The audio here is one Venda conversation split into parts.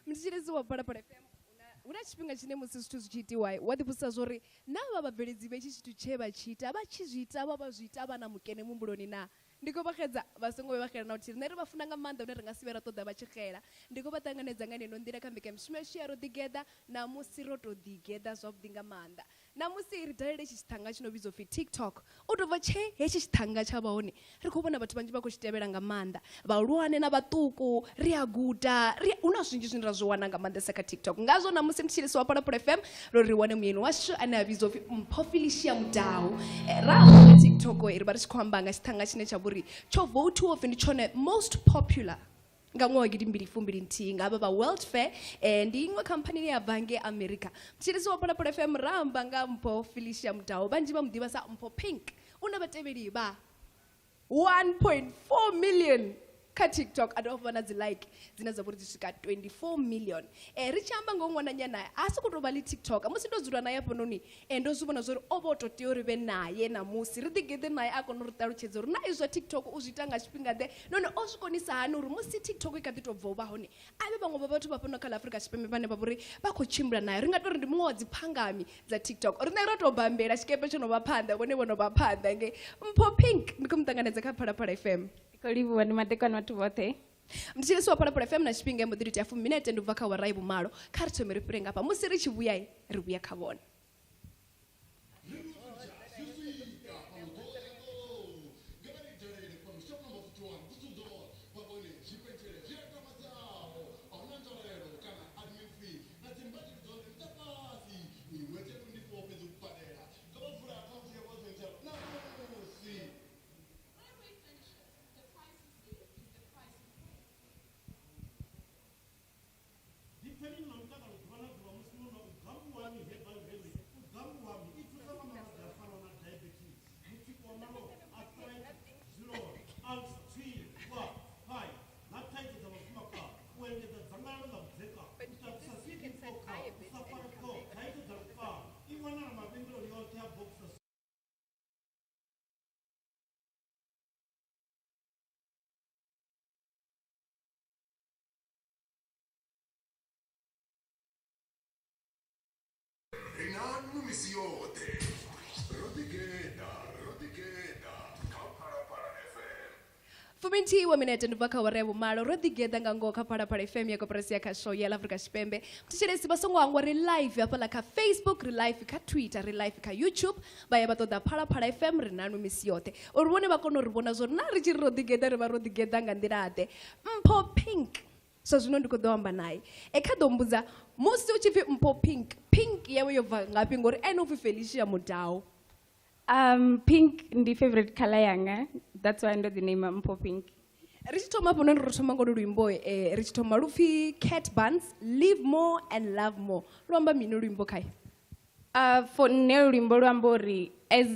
Mthetshelesi wa Phalaphala FM, hu na tshifhinga tshine musi zwithu zwi tshi itiwa wa ḓivhudzisa zwa uri na vha vhabveledzi vha hetshi tshithu tshe vha tshi ita vha tshi zwi ita vha vha zwi ita vha na mukene muhumbuloni naa? Ndi khou vha xedza vha songo vhuya vha xela na luthihi. Riṋe ri vha funa nga maanḓa lune ri nga si vhuye ra ṱoḓa vha tshi xela. Ndi khou vha ṱanganedza nga yeneyo nḓila kha mbekanyamushumo yashu ya Ro Ḓigeḓa ṋamusi ro tou ḓigeḓa zwavhuḓi nga maanḓa. Ṋamusi ri dalele hetshi tshiṱhannga tshi no vhidzwa upfi TikTok. U tou bva tshe hetshi tshiṱhannga tsha vha hone, ri khou vhona vhathu vhanzhi vha khou tshi tevhela nga maanḓa, vhahulwane na vhaṱuku. Ri a guda, ri hu na zwinzhi zwine ra zwi wana nga maanḓesa kha TikTok. Ngazwo ṋamusi mthetshelesi wa Phalaphala FM ro ri wane muyeni washu ane a vhidzwa upfi Mpho Felicia Mudau. Ra amba nga TikTok ri vha ri tshi khou amba nga tshiṱhannga tshine tsha vha uri tsho vouthiwa upfi ndi tshone most popular nga ṅwaha wa gidimbili fumbili nthihi nga vha vha World Fair. Ndi iṅwe khamphani ine ya bva ngei America. Mthetshelesi wa Phalaphala FM ra amba nga Mpho Felicia Mudau, vhanzhi vha mu ḓivha sa Mpho Pink. U na vhatevheli vha 1.4 million kha TikTok, a dovha hafhu vha na dzi like dzine dza vha uri dzi swika 24 million. Ri tshi amba ngoho ṅwananyana a sokou tou vha ḽi TikTok. Musi ndo dzula naye hafhanoni ndo zwi vhona zwori o vha o tou tea uri vhe naye ṋamusi ri ḓigeḓe naye a kone u ri ṱalutshedza uri na izwi zwa TikTok u zwi ita nga tshifhinga ḓe, nahone o zwi konisa hani uri musi TikTok i kha ḓi tou bva u vha hone a vhe vhaṅwe vha vhathu vha fhano kha ḽa Afrika Tshipembe vhane vha vha uri vha khou tshimbila nayo. Ri nga tou ri ndi muṅwe wa dziphangami dza TikTok. Riṋe ro tou bambela tshikepe tsho no vha phanḓa, vhone vho no vha phanḓa ngei. Mpho Pink ndi khou mu ṱanganedza kha Phalaphala FM. Ndi khou livhuwa, ndi madekwana vhathu vhoṱhe. Mthetshelesi wa Phalaphala FM na tshifhinga ya mbo ḓi tou ita fumi minete ndi u bva kha awara ya vhumalo. Kha ri thome ri fhire ngafha, musi ri tshi vhuya ri vhuya kha vhone. Ḓipfeni ni na mutakalo ḓuvha na ḓuvha musi no nwa Ugambuwami Herbal Remedy. Ugambuwami i thusa nga malwadze a fanaho na diabetes, mutsiko wa malofha, arthritis, zwilonda, ulcer, tswiri, vhulwadze, piles na thaidzo dza vhafumakadzi, u engedza dzangalelo ḽa vhudzekani, u takusa CD4 count, u sa fara ṱhoho, thaidzo dza lukanda. I wanala mavhengeleni oṱhe a Boxer. Ri na nwi misi yoṱhe. Ro ḓigeḓa, ro ḓigeḓa kha Phalaphala FM. Fuminthihi wa minete ndi bva kha awara ya vhumalo. Ro ḓigeḓa nga ngoho kha Phalaphala FM ya koporasi ya khasho ya ḽa Afrika Tshipembe. Thetshelesi vha songo hangwa ri live hafhaḽa kha Facebook, ri live kha Twitter, ri live kha YouTube. Vha ya vha ṱoḓa Phalaphala FM, ri na nwi misi yoṱhe uri vhone vha kone u ri vhona zwo ri na ri tshi ri ro ḓigeḓa ri vha ro ḓigeḓa nga nḓila ḓe. Mpho Pink zwa zwino ndi khou ḓo amba naye e kha ḓo mbudza musi u tshi pfi Mpho Pink, Pink yawe yo bva ngafhi ngori ene u pfi Felicia Mudau. Pink ndi favorite color yanga, that's why ndo ḓi name Mpho Pink. Ri tshi thoma hafhanoni ro thoma ngo luimbo ri tshi thoma lu pfi Cat Buns, Live More and Love More. Lu amba mini luimbo khae? For nṋe luimbo lu amba uri as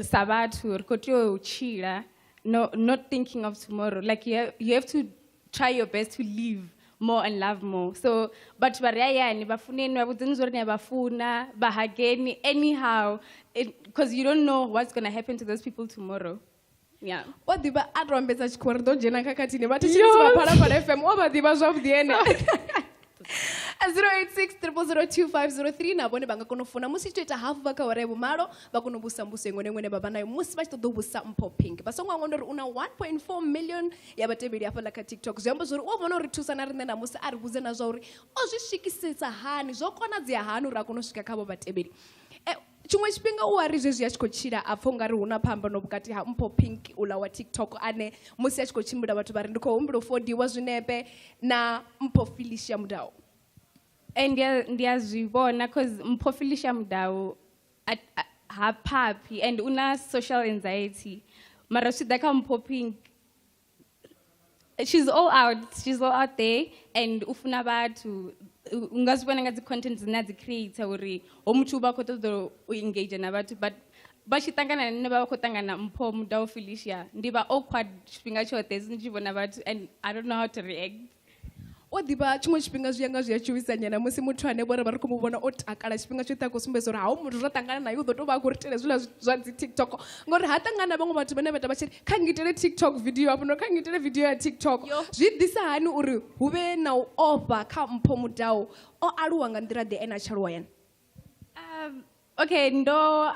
sa vhathu ri khou tea u tshila, no, not thinking of tomorrow. Like you have to try your best to live more and love more. So vhathu vha re hayani vha funeni, vha vhudzeni zwa uri ni a vha funa, vha hageni anyhow, because you don't know what's going to happen to those people tomorrow. Yeah. O ḓivha a to ambedza tshikhuwa ri ḓo dzhena khakhathini vha thetshelesi vha Phalaphala FM o vha ḓivha zwavhuḓi ene. 086 000 2503 na vhone vha nga kona u funa musi tshi to ita hafu vha kha awara ya vhumalo vha kona u vhusa mbuso iṅwe na iṅwe ine vha vha nayo musi vha tshi ṱoḓa u vhusa Mpho Pink. Vha songo hangwa uri u na 1.4 million ya vhatevheli hafhaḽa kha TikTok. Zwi amba zwori u a vhona uri thusa na riṋe ṋamusi a ri vhudze na zwa uri o zwi swikisisa hani, zwo konadzea hani uri a kone u swika kha vho vhatevheli. Tshiṅwe tshifhinga u a ri zwezwi a tshi khou tshila a pfha ungari hu na phambano vhukati ha Mpho Pink uḽa wa TikTok ane musi a tshi khou tshimbila vhathu vha ri ndi khou humbela u fodiwa zwinepe na Mpho Felicia Mudau. Ndi a zwi vhona cause Mpho Felicia Mudau ha phaphi and u na social anxiety. Mara zwi tshi ḓa kha Mpho Pink, she's all out, she's all out there and u funa vhathu. U nga zwi vhona nga dzi content dzine a dzi creator uri ho muthu u vha khou ṱoḓa u engage na vhathu, but vha tshi ṱangana na nṋe vha vha khou ṱangana Mpho Mudau Felicia, ndi vha awkward tshifhinga tshoṱhe ndi tshi vhona vhathu and I don't know how to react. O ḓivha tshiṅwe tshifhinga zwi ya nga zwi a tshuwisa nyana musi muthu ane vho ri vha ri khou mu vhona o takala tshifhinga tshoṱhe a khou sumbedza uri hau muthu ro ṱangana naye u ḓo tou vha a khou ri itela hezwiḽa zwa dzi TikTok, ngori ha ṱangana na vhaṅwe vhathu vhane vha ita vha tshi ri kha ngitele TikTok video hafhano, kha ngitele video ya TikTok. Zwi ḓisa hani uri hu vhe na u ofha kha Mpho Mudau? O aluwa nga nḓila ḓe ene a tshi aluwa yani? Okay, ndo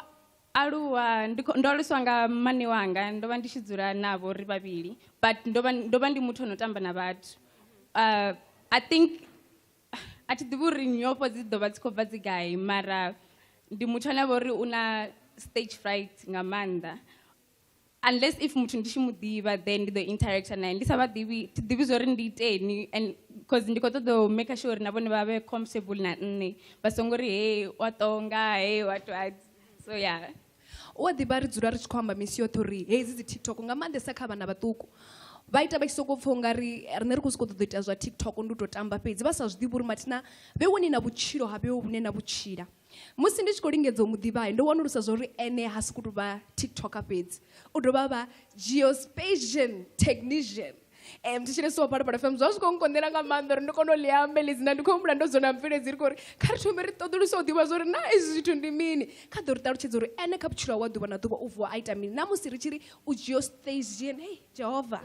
aluwa ndo aluswa nga mmane wanga, ndo vha ndi tshi dzula navho ri vhavhili, but ndo vha ndi muthu ono tamba na vhathu. I think a thi ḓivhi uri nyofho dzi ḓo vha dzi khou bva dzi gai, mara ndi muthu ane a vha uri u na stage fright nga maanḓa. Unless if muthu ndi tshi mu ḓivha, then ndi ḓo interacta naye. Ndi sa vha ḓivhi, thi ḓivhi zwa uri ndi iteni, and cause ndi khou ṱoḓa u make sure uri na vhone vha vhe comfortable na nṋe, vha songo ri hey wa tonga, hey what what. So yeah. U a ḓivha ri dzula ri tshi khou amba misi yoṱhe uri hedzi dzi TikTok nga maanḓesa kha vhana vhaṱuku vha ita vha tshi sokou pfha ungari riṋe ri khou sokou ṱoḓa u ita zwa TikTok ndi u tou tamba fhedzi, vha sa zwi ḓivhi uri mathina vhe wone na vhutshilo ha vheo vhune na vhutshila. Musi ndi tshi khou lingedza u mu ḓivha, ndo wanulusa zwa uri ene ha sokou tou vha TikToker fhedzi, u dovha vha geospatial technician. Thetshelesi wa Phalaphala FM, zwa zwi khou nkonḓela nga maanḓa uri ndi kone u ḽi amba heḽi dzina. Ndi khou humbula ndo dzula na mveledzi ri khou ri kha ri thome ri ṱoḓuluse u ḓivha zwa uri na izwi zwithu ndi mini. Kha ḓo ri ṱalutshedza uri ene kha vhutshilo hawe ha ḓuvha na ḓuvha u vuwa a ita mini, na musi ri tshi ri u geospatial, hey Jehova,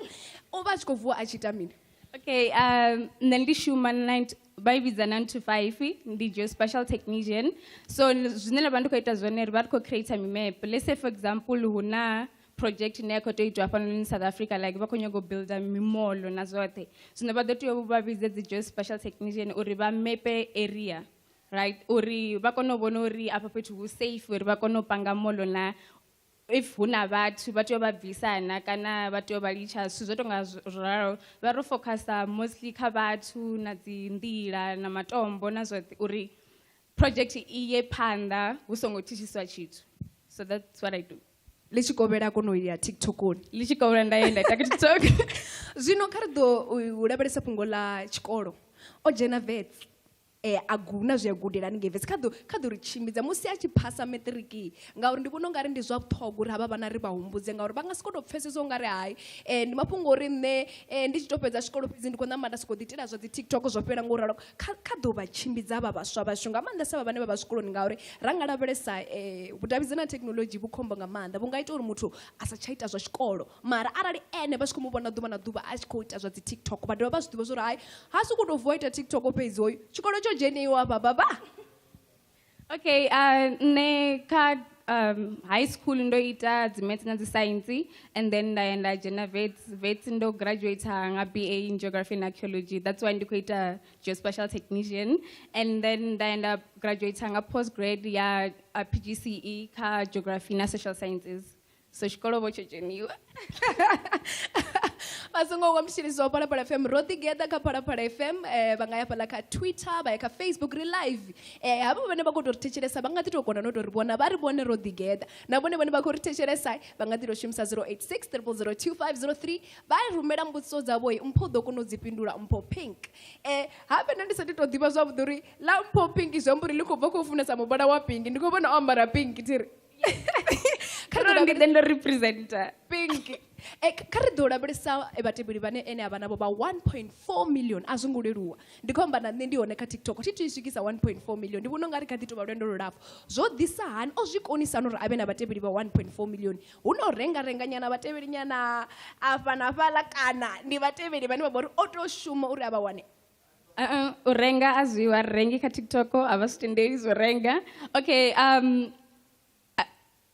u vha a tshi khou vuwa a tshi ita mini? Okay, nṋe ndi shuma nine to, vha i vhidza 9 to 5, ndi geospatial technician. So zwine nda vha ndi khou ita zwone, ri vha ri khou create mimap. Let's say for example hu na project ine ya khou tea u itwa hafhanoni South Africa, like vha khou nyaga u builda mimolo na zwoṱhe. Zwino vha ḓo tea u vha vhidze dzi geospatial technician uri vha mape area, right? Uri vha kone u vhona uri afha fhethu hu safe, uri vha kone u panga molo, na if hu na vhathu vha tea u vha bvisa na kana vha tea u vha litsha, zwithu zwo tonga ralo. Vha ro focusa mostly kha vhathu na dzi nḓila na matombo na zwoṱhe, uri project i ye phanḓa hu songo thithiswa tshithu. So that's what I do. Ḽi tshi kovhela kona u ya TikTokoni. Ḽi tshi kovhela nda ye nda ita TikTok. Zwino kha ri ḓo u lavhelesa fhungo ḽa tshikolo. O dzhena Wits, a guna zwi a gudela haningei Wits. Kha ḓo ri tshimbidza musi a tshi phasa maṱiriki, ngauri ndi vhona ungari ndi zwa vhuṱhogwa uri havha vhana ri vha humbudze, ngauri vha nga si kone u pfesesa ungari hai, ndi mafhungo uri nṋe ndi tshi to fhedza tshikolo fhedzi ndi khou ṋamba nda sokou ḓi itela zwa dzi TikTok zwo fhela ngo ralo. Kha ḓo vha tshimbidza havha vhaswa vhashu nga maanḓesa vha vhane vha vha zwikoloni, ngauri ra nga lavhelesa vhudavhidzani ha thekhinoḽodzhi vhu khombo nga maanḓa, vhu nga ita uri muthu a sa tsha ita zwa tshikolo, mara arali ene vha tshi khou mu vhona ḓuvha na ḓuvha a tshi khou ita zwa dzi TikTok, vha dovha vha zwi ḓivha zwa uri hai ha sokou tou vuwa ita TikTok fhedzi, hoyu tshikolo tsho dzheniwa hafha baba. Okay, nṋe kha high school ndo ita dzi maths na dzi science, and then nda ya nda dzhena Wits. Wits ndo graduate nga BA in geography and archaeology. That's why ndi khou ita geospatial technician. And then nda ya nda graduate nga postgrad ya PGCE kha geography na social sciences. So tshikolo vho tsho dzheniwa. Vha songo wa mutshilisi wa Phalaphala FM, ro ḓigeḓa kha Phalaphala FM, vha nga ya fhaḽa kha Twitter, vha ya kha Facebook, ri live. Havho vhane vha khou tou ri thetshelesa vha nga ḓi tou kona no tou ri vhona, vha ri vhone ro ḓigeḓa. Na vhone vhane vha khou ri thetshelesa vha nga ḓi tou shumisa zero eight six triple zero two five zero three, vha rumela mbudziso dzavho, Mpho u ḓo kona u dzi fhindula. Mpho Pink. Habe nṋe ndi sa tou ḓivha zwavhuḓi uri ḽa Mpho Pink zwi amba uri ḽi khou bva khou funesa muvhala wa pink. Ndi khou vhona o ambara pink thiri. Kha ri ndi ḓe ndo representa pink. Kha ri ḓo lavhelesa vhatevheli vhane ene avha navho vha 1.4 million, a zwo ngo leluwa. Ndi khou amba na nṋe ndi hone kha TikTok, thi thu i swikisa 1.4 million. Ndi vhona ungari kha ḓi tovha lwendo lulapfu. Zwo ḓisa hani, o zwi konisa hani uri a vhe na vhatevheli vha 1.4 million? Hu no renga renga nyana vhatevheli nyana afha na fhaḽa, kana ndi vhatevheli vhane vha vha uri o tou shuma uri a vha wane? U renga a zwiwa, ri rengi kha TikTok, a vha zwi tendeli zwo renga. Okay,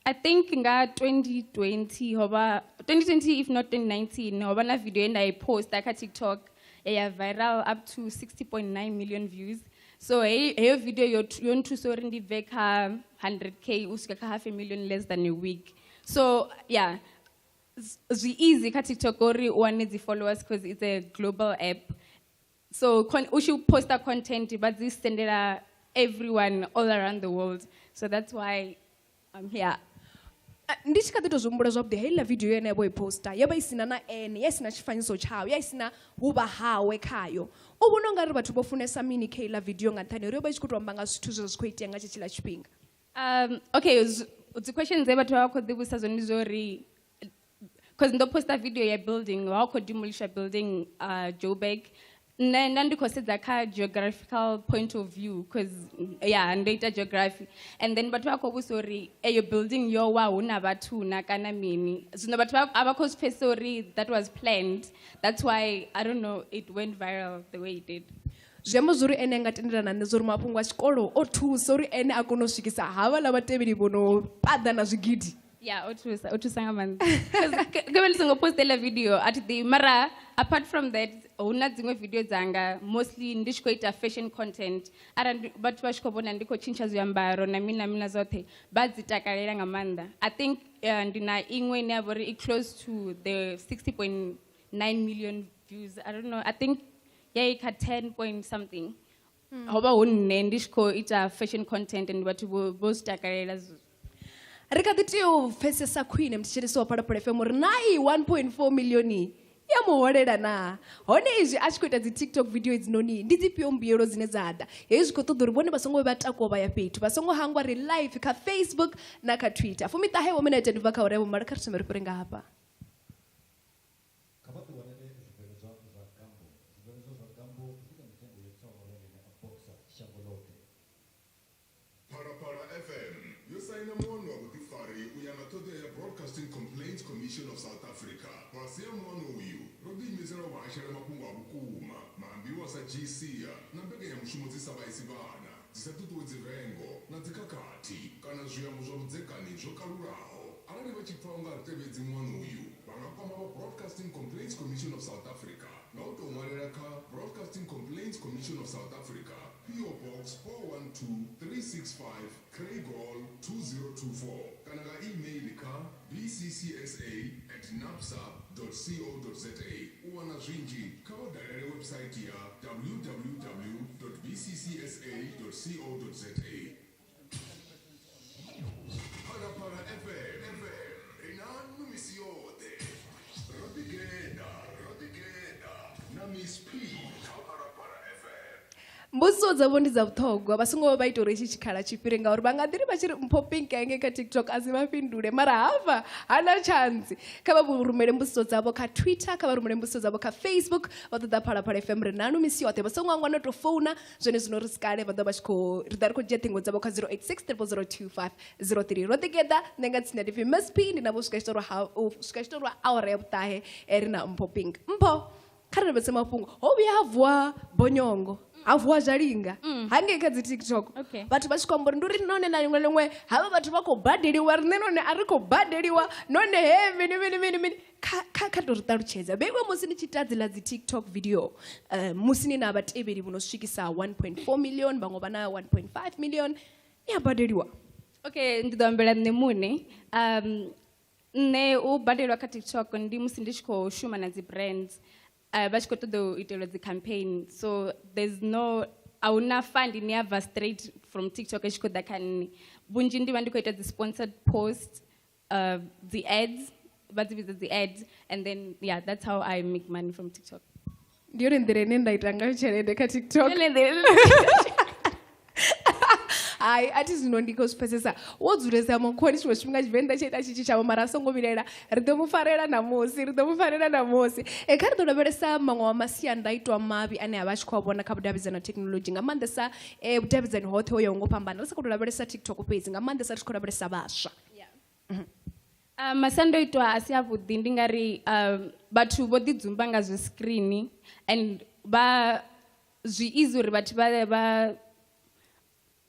I think nga 2020 hoba 2020 if not 2019 hoba na video enda I posta kha TikTok ya viral up to 60.9 million views. So hey video yo nthusa uri ndi bve kha 100k u swika kha half a million less than a week. So yeah, zwi easy kha TikTok uri u wane dzi followers because it's a global app. So u tshi posta content vha dzi sendela everyone all around the world. So that's why I'm here. Ndi tshi kha ḓi tou zwi humbula zwavhuḓi, heiḽa video yone ya vho i posta yo vha i sina na ene, ya i sina tshifanyiso tshawe, ya i sina vhuvha hawe khayo. U vhona ungari vhathu vho funesa mini kha heiḽa video nga nṱhani uri yo vha i tshi khou tou amba nga zwithu zwe zwa zwi khou itea nga tshetshiḽa tshifhinga? Okay, dzi questions dze vhathu vha vha khou ḓivhudzisa zwone ndi zwa uri, because ndo posta video ya building, wa khou demolisha building, Joburg. Nṋe nda ndi khou sedza kha geographical point of view, cause yeah, ndo ita geography. And then vhathu vha khou vhudzisa uri eyo building yo wa hu na vhathu na kana mini. Zwino vhathu a vha khou zwi pfesesa uri that was planned. That's why, I don't know, it went viral the way it did. Zwi amba zwori ene a nga tendelana na nṋe zwori mafhungo a tshikolo o thusa uri ene a kone u swikisa havhaḽa vhatevheli vho no paḓa na zwigidi. Yeah, o thusa nga maanḓa. Kevhe ndi songo postela video, a thi ḓivhi. Mara apart from that, hu na dziṅwe video dzanga, mostly ndi tshi khou ita fashion content. Arali vhathu vha tshi khou vhona ndi khou tshintsha zwiambaro na mini na mini na zwoṱhe, vha dzi takalela nga maanḓa. I think ndi na iṅwe ine ya vha uri i close to the 60.9 million views. I don't know, I think ya i kha 10 point something. Ho vha hu nṋe ndi tshi khou ita fashion content and vhathu vho zwi takalela. Ri kha ḓi tea u pfesesa khwine muthetshelesi wa Phalaphala FM uri na i 1.4 million ya muholela na. Hone izwi a tshi khou ita dzi TikTok video edzinoni ndi dzifhio mbuyelo dzine dza ḓa. Hezwi khou ṱoḓa uri vhone vha songo vha takuwa vha ya fhethu, vha songo hangwa ri live kha Facebook na kha Twitter. 19 wa minete ndi bva kha uri vho mala kha ri thome ri fhire nga hafha. Kha vha ḓiwanele zwibveledzwa zwa Gambo. Zwibveledzwa zwa Gambo zwi kha mitengo yo tsaho mavhengeleni a Boxer shango ḽoṱhe. Phalaphala FM yo saina muano wa vhuḓifari u ya nga ṱhoḓea ya Broadcasting Complaints Commission of South Africa. Fhasi ha muano uyu ro ḓiimisela u vha hashela mafhungo a vhukuma, maambiwa sa dzhia na mbekanyamushumo dzi sa vhaisi vhana, dzi sa ṱuṱuwedzi vengo na dzikhakhathi kana zwiambo zwa vhudzekani zwo kalulaho. Arali vha tshi pfa u nga ri tevhedzi muano uyu, vha nga kwama vha Broadcasting Complaints Commission of South Africa nga u tou ṅwalela kha Broadcasting Complaints Commission of South Africa, PO Box 412365, Craighall 2024, kana nga email kha bccsa@napsa.co.za. U wana zwinzhi kha vha dalele website ya www.bccsa.co.za. Phalaphala FM, ri na nnu misi yoṱhe. Ro ḓigeḓa, ro ḓigeḓa na Miss P kha Phalaphala FM. Mbudziso dzavho ndi dza vhuṱhogwa, vha songo vha ita uri hetshi tshikhala tshi fhire ngauri vha nga ḓi ri vha tshi ri Mpho Pink hangei kha TikTok a si vha fhindule, mara hafha hana chance. Kha vha rumele mbudziso dzavho kha Twitter, kha vha rumele mbudziso dzavho kha Facebook, vha ṱoḓa Phalaphala FM ri nanu misi yoṱhe. Vha songo hangwa no tou founa zwone zwino ri sikale vha ḓo vha tshi khou ri ḓa ri khou dzhia ṱhingo dzavho kha 086 0002503. Ro ḓigeḓa nṋe nga tsini ndi pfi Miss P, ndi navho swika tshiṱori awara ya vhuṱahe ri na Mpho Pink. Mpho, kha ri lavhelese mafhungo. Ho vhuya ha vuwa bonyongo, ha vuwa zhalinga hangei kha dzi TikTok. Vhathu vha tshi khou amba uri ndi uri nahone na ḽiṅwe ḽiṅwe havha vhathu vha khou badeliwa, riṋe nahone a ri khou badeliwa, nahone he mini mini mini mini. Kha to ri ṱalutshedza vheiwe musi ni tshi ita dziḽa dzi TikTok video, musi ni na vhatevheli vho no swikisa 1.4 million, vhaṅwe vha na 1.5 million, ni a badeliwa? Okay, ndi ḓo ambela nṋe muṋe. Nṋe u badelwa kha TikTok ndi musi ndi tshi khou shuma na dzi brands, vha tshi khou ṱoḓa u itelwa dzi campaign. So there's no, a huna fund ine ya bva straight from TikTok i tshi khou ḓa kha nṋe. Vhunzhi ndi vha ndi khou ita dzi sponsored posts, dzi ads, vha dzi vhidza dzi ads, and then yeah, that's how I make money from TikTok. Ndi yone nḓila ine nda ita ngayo tshelede kha TikTok. Hai, a thi zwino ndi khou zwi pfesesa. Wo dzulesa makhwani tshiṅwe tshifhinga Tshivenḓa tshi ita tshi tshi shavha, mara a songo vhilaela, ri ḓo mu farela ṋamusi, ri ḓo mu farela ṋamusi. Kha ri ḓo lavhelesa maṅwe wa masiandaitwa mavhi ane a vha a tshi khou a vhona kha vhudavhidzani ha thekhinoḽodzhi, nga maanḓesa vhudavhidzani hoṱhe ho yaho ngo fhambana, ri sa khou tou lavhelesa TikTok fhedzi, nga maanḓesa ri tshi khou lavhelesa vhaswa. Masiandoitwa a si avhuḓi ndi nga ri vhathu vho ḓi dzumba nga zwi screen, and vha zwi easy uri vhathu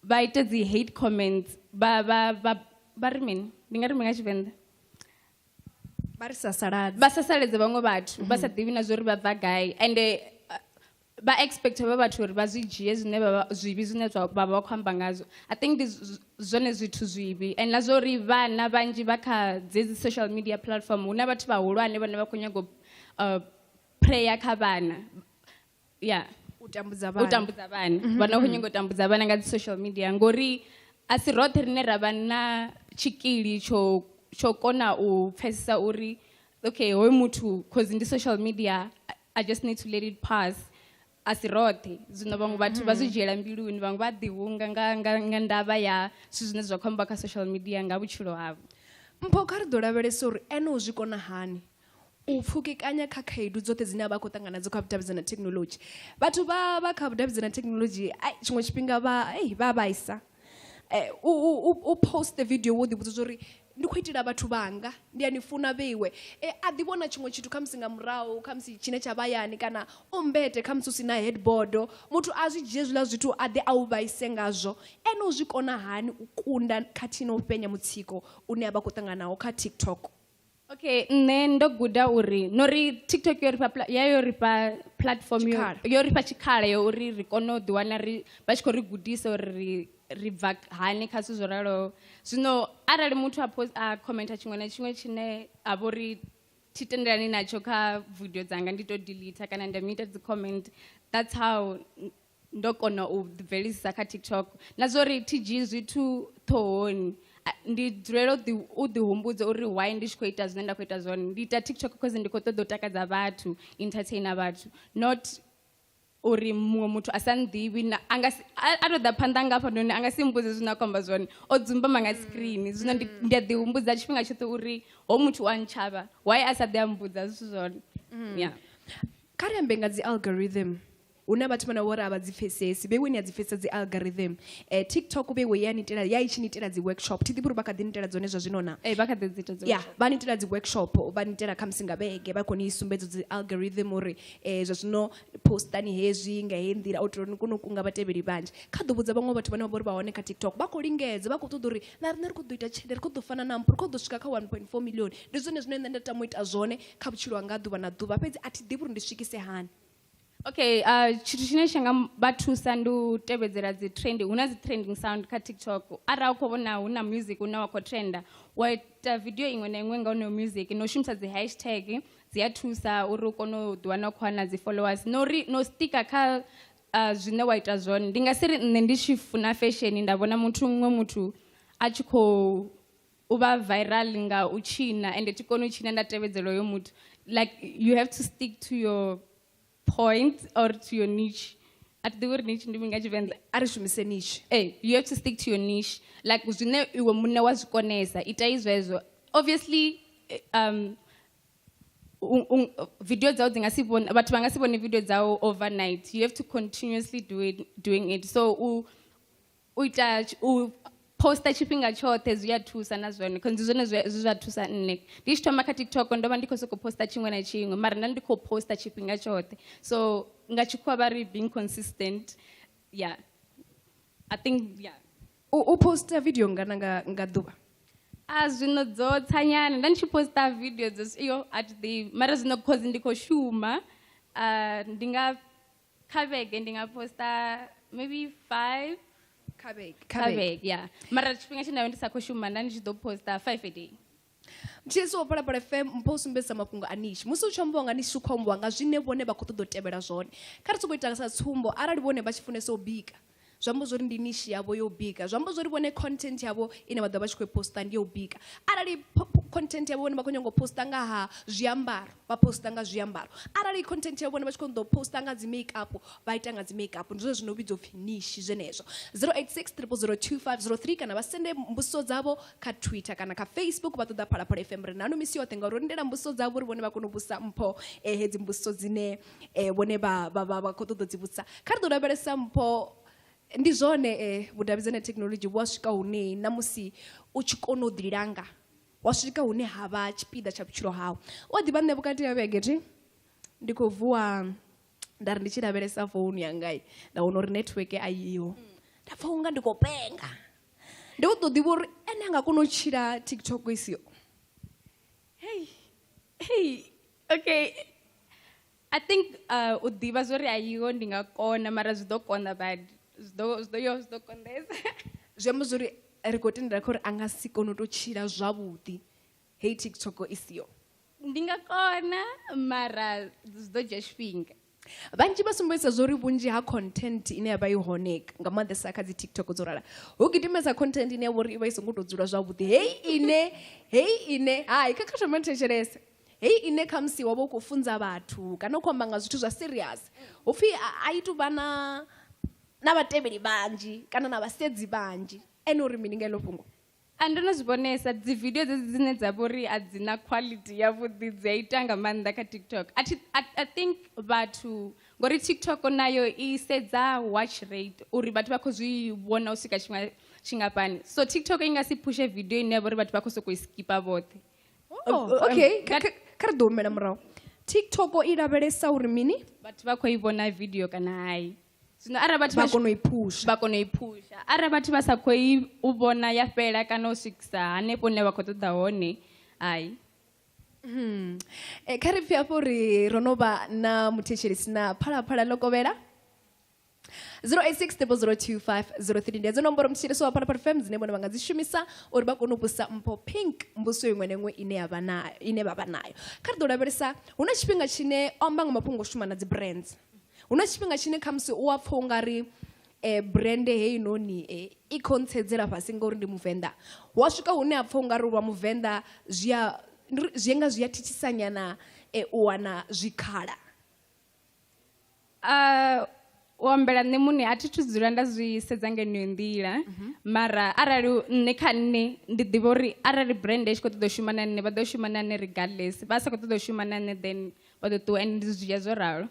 vha ite dzi hate comments, vha ri mini? Ndi nga ri mini nga Tshivenḓa? Vha ri sasaladze. Vha sasaladze vhaṅwe vhathu vha sa ḓivhi na zwori vha bva gai, and vha expect vha vhathu uri vha zwi dzhie zwine vha zwivhi zwine zwa vha vha khou amba ngazwo. I think ndi zwone zwithu zwivhi, and na zwa uri vhana vhanzhi vha kha dzedzi social media platform, hu na vhathu vhahulwane vhane vha khou nyaga u preya kha vhana. Yeah. U tambudza U vhana. tambudza vhana. Vhana khou nyaga u tambudza vhana nga dzi social media, ngori a si roṱhe rine ra vha na tshikili tsho kona u pfesesa uri okay, hoyu muthu cause ndi social media, I just need to let it pass. A si roṱhe. Zwino vhaṅwe vhathu vha zwi dzhiela mbiluni, vhaṅwe vha ḓihunga nga ndavha ya zwithu zwine zwa khou amba kha social media nga vhutshilo havho. Mpho, kha ri ḓo lavhelesa uri ene u zwi kona hani. U pfukekanya kha khaedu dzoṱhe dzine a vha khou ṱangana nadzo kha vhudavhidzani na thekhinoḽodzhi. Vhathu vha kha vhudavhidzani na thekhinoḽodzhi tshiṅwe tshifhinga vha vhaisa. U post video wo ḓivhudza zwa uri ndi khou itela vhathu vhanga, ndi a ni funa vheiwe. A ḓi vhona tshiṅwe tshithu khamusi nga murahu, khamusi tshine tsha vha yani, kana u mbete khamusi u si na headboard, muthu a zwi dzhie zwiḽa zwithu a ḓe a u vhaise ngazwo. Ene u zwi kona hani u kunda khathihi na u fhenya mutsiko une a vha khou ṱangana nawo kha TikTok? Okay, nṋe ndo guda uri nori TikTok yo ri fha yo ri fha platform yo ri fha tshikhala yo uri ri kone u ḓiwana ri vha tshi khou ri gudisa uri ri bva hani kha zwithu zwo raloho. Zwino arali muthu a post a commenta tshiṅwe na tshiṅwe tshine a vha uri thi tendelani natsho kha video dzanga, ndi to delete kana nda mu ita dzi comment. That's how ndo kona u ḓibvelisa kha TikTok. Na zwa uri thi dzhii zwithu ṱhohoni, ndi dzulela u ḓi humbudza uri why ndi tshi khou ita zwine nda khou ita zwone. Ndi ita TikTok because ndi khou ṱoḓa u takadza vhathu, entertainer vhathu, not uri muṅwe muthu a sa nḓivhi na anga si, a to ḓa phanḓa nga hafhanoni a nga si mmbudze zwine a khou amba zwone, o dzumbama nga screen. Zwino ndi a ḓi humbudza tshifhinga tshoṱhe uri ho muthu u a ntshavha, why a sa ḓi a mmbudza zwithu zwone. Yeah. Kha ri ambe nga dzi algorithm. Huna vhathu vhane vho ri a vha dzi pfesesi, vheiwe ni a dzi pfesesa dzi algorithm. TikTok vheiwe ya ni itela, ya i tshi ni itela dzi workshop. Thi ḓivhi uri vha kha ḓi ni itela dzone zwa zwino na? Ee, vha kha ḓi dzi ita dzi Yeah, workshop. vha ni itela dzi workshop, vha ni itela khamusi nga vhege, vha khou ni sumbedza dzi algorithm uri zwa zwino postani hezwi nga heyi nḓila u itela uri ni kone u kunga vhatevheli vhanzhi. Kha ḓo vhudza vhaṅwe vhathu vhane vha vha uri vha hone kha TikTok, vha khou lingedza, vha khou ṱoḓa uri na riṋe ri khou ḓo ita tshelede, ri khou ḓo fana na Mpho, ri khou ḓo swika kha 1.4 million. Ndi zwone zwine nṋe nda tama u ita zwone kha vhutshilo hanga ḓuvha na ḓuvha, fhedzi a thi ḓivhi uri ndi swikise hani. Okay, tshithu tshine tsha nga vha thusa ndi u tevhedzela dzi trend. Hu na dzi trending sound kha TikTok. Arali u khou vhona hu na music une wa khou trenda, wa ita video iṅwe na iṅwe nga honoyo music, no shumisa dzi hashtag dzi a thusa uri u kone u ḓiwana u khou wana dzi followers. No ri no stika kha zwine wa ita zwone. Ndi nga si ri nṋe ndi tshi funa fashion nda vhona muthu muṅwe muthu a tshi khou u vha viral nga u tshina, ende thi koni u tshina nda tevhedzela hoyo muthu. Like you have to stick to your point or to your niche. A thi ḓivhi uri niche ndi mini nga Tshivenḓa. A ri shumise niche. You have to stick to your niche. Like zwine iwe muṋe wa zwi konesa, itai zwezwo. Obviously, video dzau dzi nga si vhone, vhathu vha nga si vhone video dzau overnight. You have to continuously do it, doing it. So u ita u posta tshifhinga tshoṱhe zwi a thusa na zwone, cause ndi zwone zwe zwa thusa nṋe. Ndi tshi thoma kha TikTok ndo vha ndi khou sokou posta tshiṅwe na tshiṅwe, mara nda ndi khou posta tshifhinga tshoṱhe. So nga tshikhuwa vha ri being consistent. Yeah. I think, yeah. U posta video ngana nga ḓuvha? A zwino dzo tsanyana, nda ndi tshi posta video dzo iyo a thi ḓivhi, mara zwino cause ndi khou shuma, ndi nga kha vhege ndi nga posta maybe 5. Kha vhege. Kha vhege, yeah. Mara tshifhinga tshine nda vha ndi sa khou shuma nda ndi tshi ḓo posta 5 a day. Mthetshelesi wa Phalaphala FM, Mpho u sumbedzisa mafhungo a niche. Musi u tshi ambiwa nga niche, u khou ambiwa nga zwine vhone vha khou ṱoḓa u tevhela zwone. Kha ri sokou ita sa tsumbo, arali vhone vha tshi funesa u bika, zwi amba zwori ndi niche yavho yo bika, zwi amba zwori vhone content yavho ine vha ḓo vha tshi khou i posta ndi yo bika. Arali content yavho vhone vha khou nyanga u posta nga ha zwiambaro, vha posta nga zwiambaro. Arali content yavho vhone vha tshi khou ṱoḓa u posta nga dzi makeup, vha ita nga dzi makeup. Ndi zwone zwino vhidzwa upfi niche zwenezwo. 086 triple zero two five zero three, kana vha sende mbudziso dzavho kha Twitter kana kha Facebook, vha ṱoḓa Phalaphala FM. Ri nanu misi yoṱhe ngauri ro lindela mbudziso dzavho uri vhone vha kone u vhusa Mpho, hedzi mbudziso dzine vhone vha khou ṱoḓa u dzi vhudzisa. Kha ri ḓo lavhelesa Mpho. Ndi zwone vhudavhidzani ha thekhinoḽodzhi vhu a swika hune na musi u tshi kona u ḓilanga, wa swika hune ha vha tshipiḓa tsha vhutshilo hau. U a ḓivha nṋe vhukati ha vhege thi ndi khou vuwa nda ri ndi tshi lavhelesa founu yanga, nda vhona uri network a iho, nda pfa unga ndi khou penga. Ndi u ḓo ḓivha uri ene a nga kona u tshila TikTok i siho. Hey, hey, okay. I think u ḓivha zwori a iho ndi nga kona, mara zwi ḓo konḓa badi. Zwi ḓo konḓesa. Zwi amba zwori ri khou tendela kha uri a nga si kone u tou tshila zwavhuḓi hei TikTok i siho. Ndi nga kona, mara zwi ḓo dzhia tshifhinga. Vhanzhi vha sumbedzisa zwori vhunzhi ha content ine ya vha i hone nga maanḓesa kha dzi TikTok dzo rala, hu gidimesa content ine ya vha uri i vha i songo tou dzula zwavhuḓi. Hei ine, hei ine, hai, kha kha thoma thetshelese. Hei ine khamusi wa vha u khou funza vhathu kana u khou amba nga zwithu zwa serious, hu pfi a i tou vha na vhatevheli vhanzhi kana na vhasedzi vhanzhi. Ene uri mini nga heḽo fhungo? A ndo no zwi vhonesa dzi video dzedzi dzine dza vha uri a dzi na quality yavhuḓi dzi a ita nga maanḓa kha TikTok. A thi, I think vhathu ngori TikTok nayo i sedza watch rate uri vhathu vha khou zwi vhona u swika tshiṅwe tshingafhani. So TikTok i nga si phushe video ine ya vha uri vhathu vha khou sokou i skipa vhoṱhe. Oh, okay, kha ri ḓo humela murahu. TikTok i lavhelesa uri mini? Vhathu vha khou i vhona video kana hai. Zwino arali vhathu vha kona u i phusha. Vha kona u i phusha. Arali vhathu vha sa khou i u vhona ya fhela kana u swikisa hanefho hune vha khou ṱoḓa hone, hai. Kha ri pfhe hafho uri ro no vha na muthetshelesi na Phalaphala ḽo kovhela. 086 002 503 ndi hedzo nomboro muthetshelesi wa Phalaphala FM dzine vhone vha nga dzi shumisa uri vha kone u vhusa Mpho Pink mbudziso iṅwe na iṅwe ine ya vha nayo, ine vha vha nayo. Kha ri ḓo lavhelesa, hu na tshifhinga tshine o amba nga mafhungo o shuma na dzi brands. Hu na tshifhinga tshine khamusi u a pfha ungari brand heinoni i khou ntsedzela fhasi ngori ndi Muvenḓa. Wa swika hune a pfha ungari lwa Muvenḓa zwi a, zwi nga zwi a thithisanyana u wana zwikhala. U ambela nṋe muṋe a thi thu dzula nda zwi sedza nga yeneyo nḓila. Mara arali nṋe kha nṋe ndi ḓivha uri arali brand i tshi khou ṱoḓa u shuma na nṋe vha ḓo shuma na nṋe regardless, vha sa khou ṱoḓa u shuma na nṋe then vha ḓo ṱuwa, and ndi zwi dzhia zwo ralo.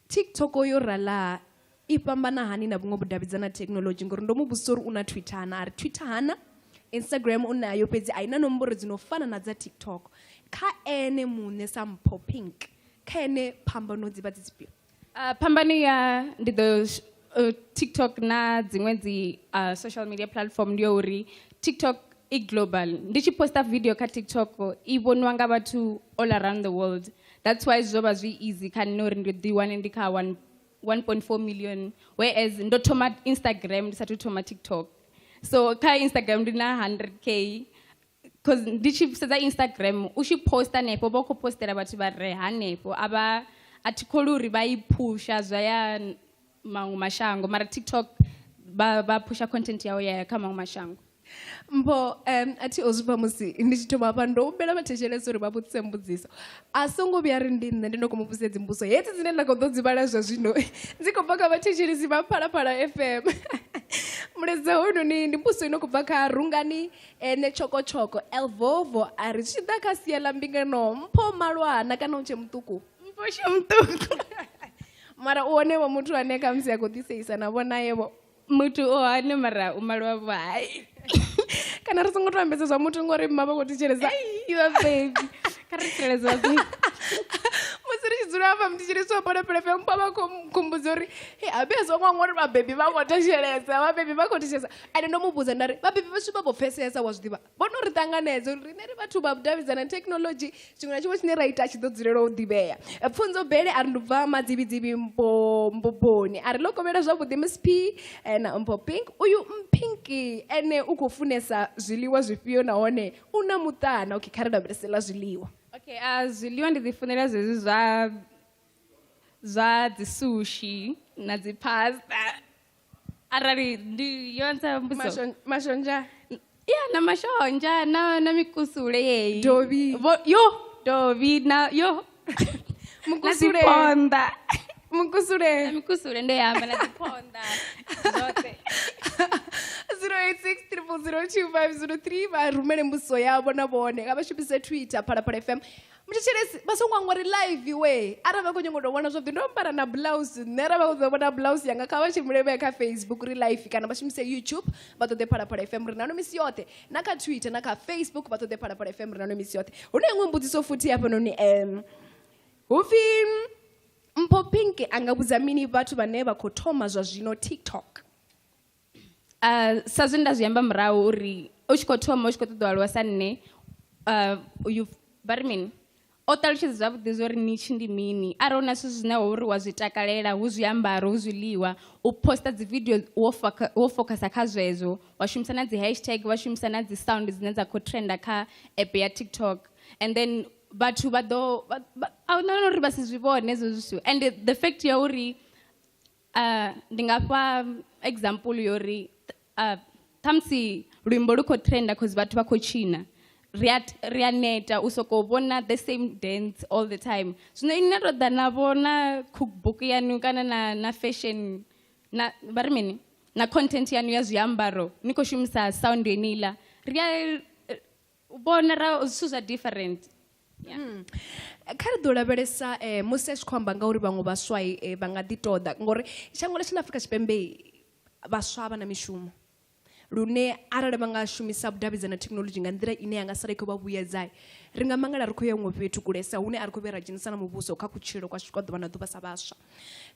TikTok yo rala i fhambana hani na vhuṅwe vhudavhidzana thekhinoḽodzhi? Ngori ndo mu vhudzisa uri u na Twitter hana, a ri Twitter hana, Instagram u nayo fhedzi a i na nomboro dzi no fana na dza TikTok. Kha ene muṋe sa Mpho Pink, kha ene phambano dzi vha dzi dzifhio? Phambano ya ndi ḓo TikTok na dziṅwe dzi social media platform ndi ya uri TikTok i global. Ndi tshi posta video kha TikTok i vhoniwa nga vhathu all around the world. That's why zwo vha zwi easy kha nṋe uri ndi ḓi wane ndi kha 1.4 million, whereas ndo thoma Instagram ndi sathu thoma TikTok. So kha Instagram ndi na 100k, cause ndi tshi sedza Instagram u tshi posta hanefho vha khou postela vhathu vha re hanefho, a vha a thi kholwi uri vha i phusha zwa ya maṅwe mashango, mara TikTok vha phusha content yawe ya ya kha maṅwe mashango. Mpho, a thi o zwi pfa musi ndi tshi thoma hafha ndo humbela vhathetshelesi uri vha vhudzise mbudziso. A songo vhuya ri ndi nṋe ndi no khou mu vhudzisa dzimbudziso hedzi dzine nda khou ḓo dzi vhala zwa zwino dzi khou bva kha vhathetshelesi vha Phalaphala FM. Mulaedza hoyunoni ndi mbudziso ino khou bva kha Rungani ene Tshokotshoko Elvovo, a ri zwi tshi ḓa kha sia ḽa mbingano Mpho malwana kana u tshe muṱuku? Mpho tshe muṱuku. Mara u hone vho muthu ane khamusi a khou ḓiseisa na vhona ye vho. Muthu u hone mara u malwa vho hai. Kana ri songo to ambedza zwa muthu ngori mma vha khou thetshelesa. Ei, vhabebi. Kha ri tsireledze vhabebi. Musi ri tshi dzula hafha muthetshelesi wa Phalaphala FM Mpho vha khou nkhumbudza uri hei a vhuya songo ngori vhabebi vha khou thetshelesa, vhabebi vha khou thetshelesa. Ende ndo mu vhudza nda ri vhabebi vhashu vha vho pfesesa, wa zwi ḓivha. Vho no ri ṱanganedza uri riṋe ri vhathu vha vhudavhidzana thekhinoḽodzhi, tshiṅwe na tshiṅwe tshine ra ita tshi ḓo dzulela u ḓivhea. Pfunzo Bele a ri ndi bva Madzivhidzivhi Mboboni, a ri ḽo kovhela zwavhuḓi Miss P na Mpho Pink. Uyu Mpinki ene u khou funesa zwiḽiwa zwifhio nahone u na muṱana? Okay, kha ri lavhelese ḽa zwiḽiwa. Okay, zwiḽiwa ndi ḓi funela zwezwi zwa dzi sushi na dzi pasta. Arali ndi yo answer mbudziso. Mashonzha. Ya, na mashonzha na mikusule yeyi. Dovhi. Vho, yo, dovhi na yo. Mukusule. Na dziphonḓa. Mukusule. Na mikusule ndo yamba na dziphonḓa. Zwoṱhe. 086 000 2503 vha rumele mbudziso yavho na vhone. Nga vha shumise Twitter Phalaphala FM. Muthetshelesi vha songo hangwa uri live we. Arali vha khou nyanga u tou vhona zwavhuḓi ndo ambara na blouse. Nṋe arali vha khou ṱoḓa u vhona blouse yanga kha vha tshimbile vha ye kha Facebook ri live kana vha shumise YouTube vha ṱoḓe Phalaphala FM ri nano misi yoṱhe. Na kha Twitter na kha Facebook vha ṱoḓe Phalaphala FM ri nano misi yoṱhe. Hu na iṅwe mbudziso futhi hafhanoni, hu pfi Mpho Pink a nga vhudza mini vhathu vhane vha khou thoma zwa zwino TikTok? Sa zwe nda zwi amba murahu uri u tshi khou thoma u tshi khou ṱoḓa u aluwa sa nṋe, uyu vha ri mini? O ṱalutshedza zwavhuḓi zwa uri niche ndi mini. Arali hu na zwithu zwine wa uri wa zwi takalela, hu zwiambaro, hu zwiḽiwa, u posta dzi video wo focusa kha zwezwo, wa shumisa na dzi hashtag, wa shumisa na dzi sound dzine dza khou trenda kha app ya TikTok. And then vhathu vha ḓo, vha, vha, a hu na uri vha si zwi vhone hezwo zwithu. And the fact ya uri, ndi nga fha example yo uri, ṱhamusi luimbo lu khou trenda cause vhathu vha khou tshina. Ri a neta u sokou vhona the same dance all the time. Zwino ini na tou ḓa na vhona cookbook yanu kana na fashion, na, vha ri mini? na content yanu ya zwiambaro ni khou shumisa sound yeneiḽa ri a vhona ra zwithu zwa different. Yeah. Kha ri ḓo lavhelesa musi a tshi khou amba ngauri vhaṅwe vhaswa vha nga ḓi ṱoḓa ngori shango ḽashu ḽa Afrika Tshipembe vhaswa vha na mishumo lune arali vha nga shumisa vhudavhidzani na thekhinoḽodzhi nga nḓila ine ya nga sala i khou vha vhuyedza ri nga mangala ri khou ya huṅwe fhethu kulesa hune a ri khou vhuya ra dzhenisa na muvhuso kha kutshilele kwashu kwa ḓuvha na ḓuvha sa vhaswa.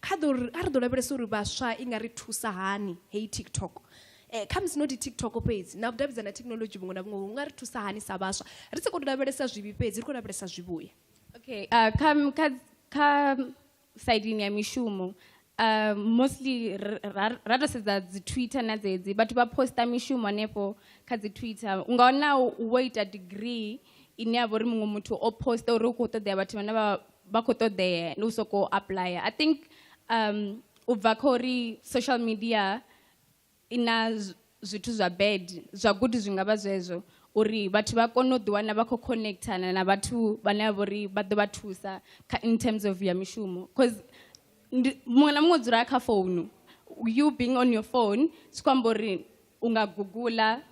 Kha ḓo a ri ḓo lavhelesa uri vhaswa i nga ri thusa hani heyi TikTok. Khamusi not TikTok fhedzi na vhudavhidzani na thekhinoḽodzhi vhuṅwe na vhuṅwe hu nga ri thusa hani sa vhaswa ri si khou tou lavhelesa zwivhi fhedzi ri khou lavhelesa zwivhuya. Okay, kha side ya mishumo mostly ra to sedza dzi Twitter na dzedzi vhathu vha posta mishumo hanefho kha dzi Twitter. U nga wana wo ita degree ine ya vha uri muṅwe muthu o posta uri u khou ṱoḓea vhathu vhane vha khou ṱoḓea ndi u sokou applya. I think u bva kha uri social media ina zwithu zwa bad zwa good zwi nga vha zwezwo uri vhathu vha kone u ḓiwana vha khou connectana na vhathu vhane vha vhori vha ḓo vha thusa kha in terms of ya mishumo cause muṅwe na muṅwe u dzula kha founu. You being on your phone zwi khou amba uri u nga gugula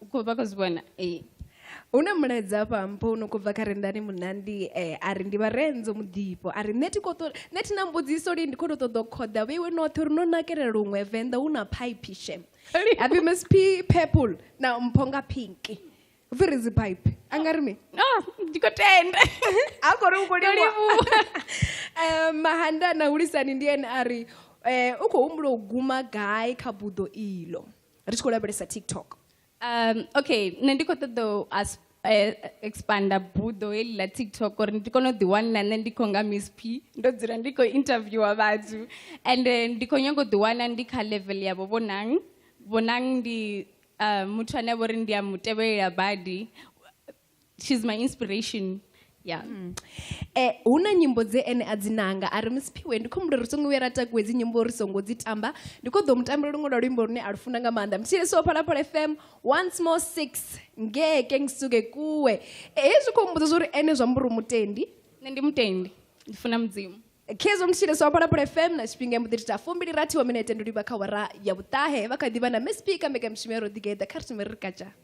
u khou vha khou zwi vhona. Ee. Hu na mulaedza hafha mpho u no khou bva kha Rendani Munandi a ri ndi Vharenzo Muḓifho a ri nṋe thi khou nṋe thi na mbudziso lini ndi khou tou ṱoḓa u khoḓa vheiwe noṱhe uri no nakelela luṅwe Venḓa hu na phaiphi shem. Hapfi Miss P purple na mpho nga pink. Hupfi ri dzi pipe. A nga ri mini? Ndi khou tenda. A khou ri u khou Ndo livhuwa. livhuwa. Mahandana Hulisani ndi ene a ri u khou humbula u guma gai kha buḓo ilo ri tshi khou lavhelesa TikTok. Okay, nṋe ndi khou ṱoḓa u expanda buḓo heḽi ḽa TikTok uri ndi kone u ḓiwana nṋe ndi khou nga Miss P ndo dzula ndi khou interviewa vhathu and ndi khou nyanga u ḓiwana ndi kha level ya vho Bonang. Bonang ndi muthu ane a vha uri ndi a mu tevhelela badi. She's my inspiration. Yeah. Hu na nyimbo dze ene a dzi nanga a ri Miss P we ndi khou humbula uri ri songo vhuya ra takuwa hedzi nyimbo ri songo dzi tamba ndi khou ḓo mu tambela luṅwe lwa luimbo lune a lu funa nga maanḓa. Mthilisi wa Phalaphala FM once more 6 ngeke ngisuke kuwe. Hezwi khou mmbudza zwa uri ene zwa amba uri u mutendi. Nṋe ndi mutendi, ndi funa Mudzimu. Khezwo mthilisi wa Phalaphala FM na tshifhinga mbo ḓi ita 26 wa minete ndo livha kha awara ya vhuṱahe vha kha ḓivha na Miss P kha mbekanyamushumo ya Ro Ḓigeḓa kha ri thome ri katsha.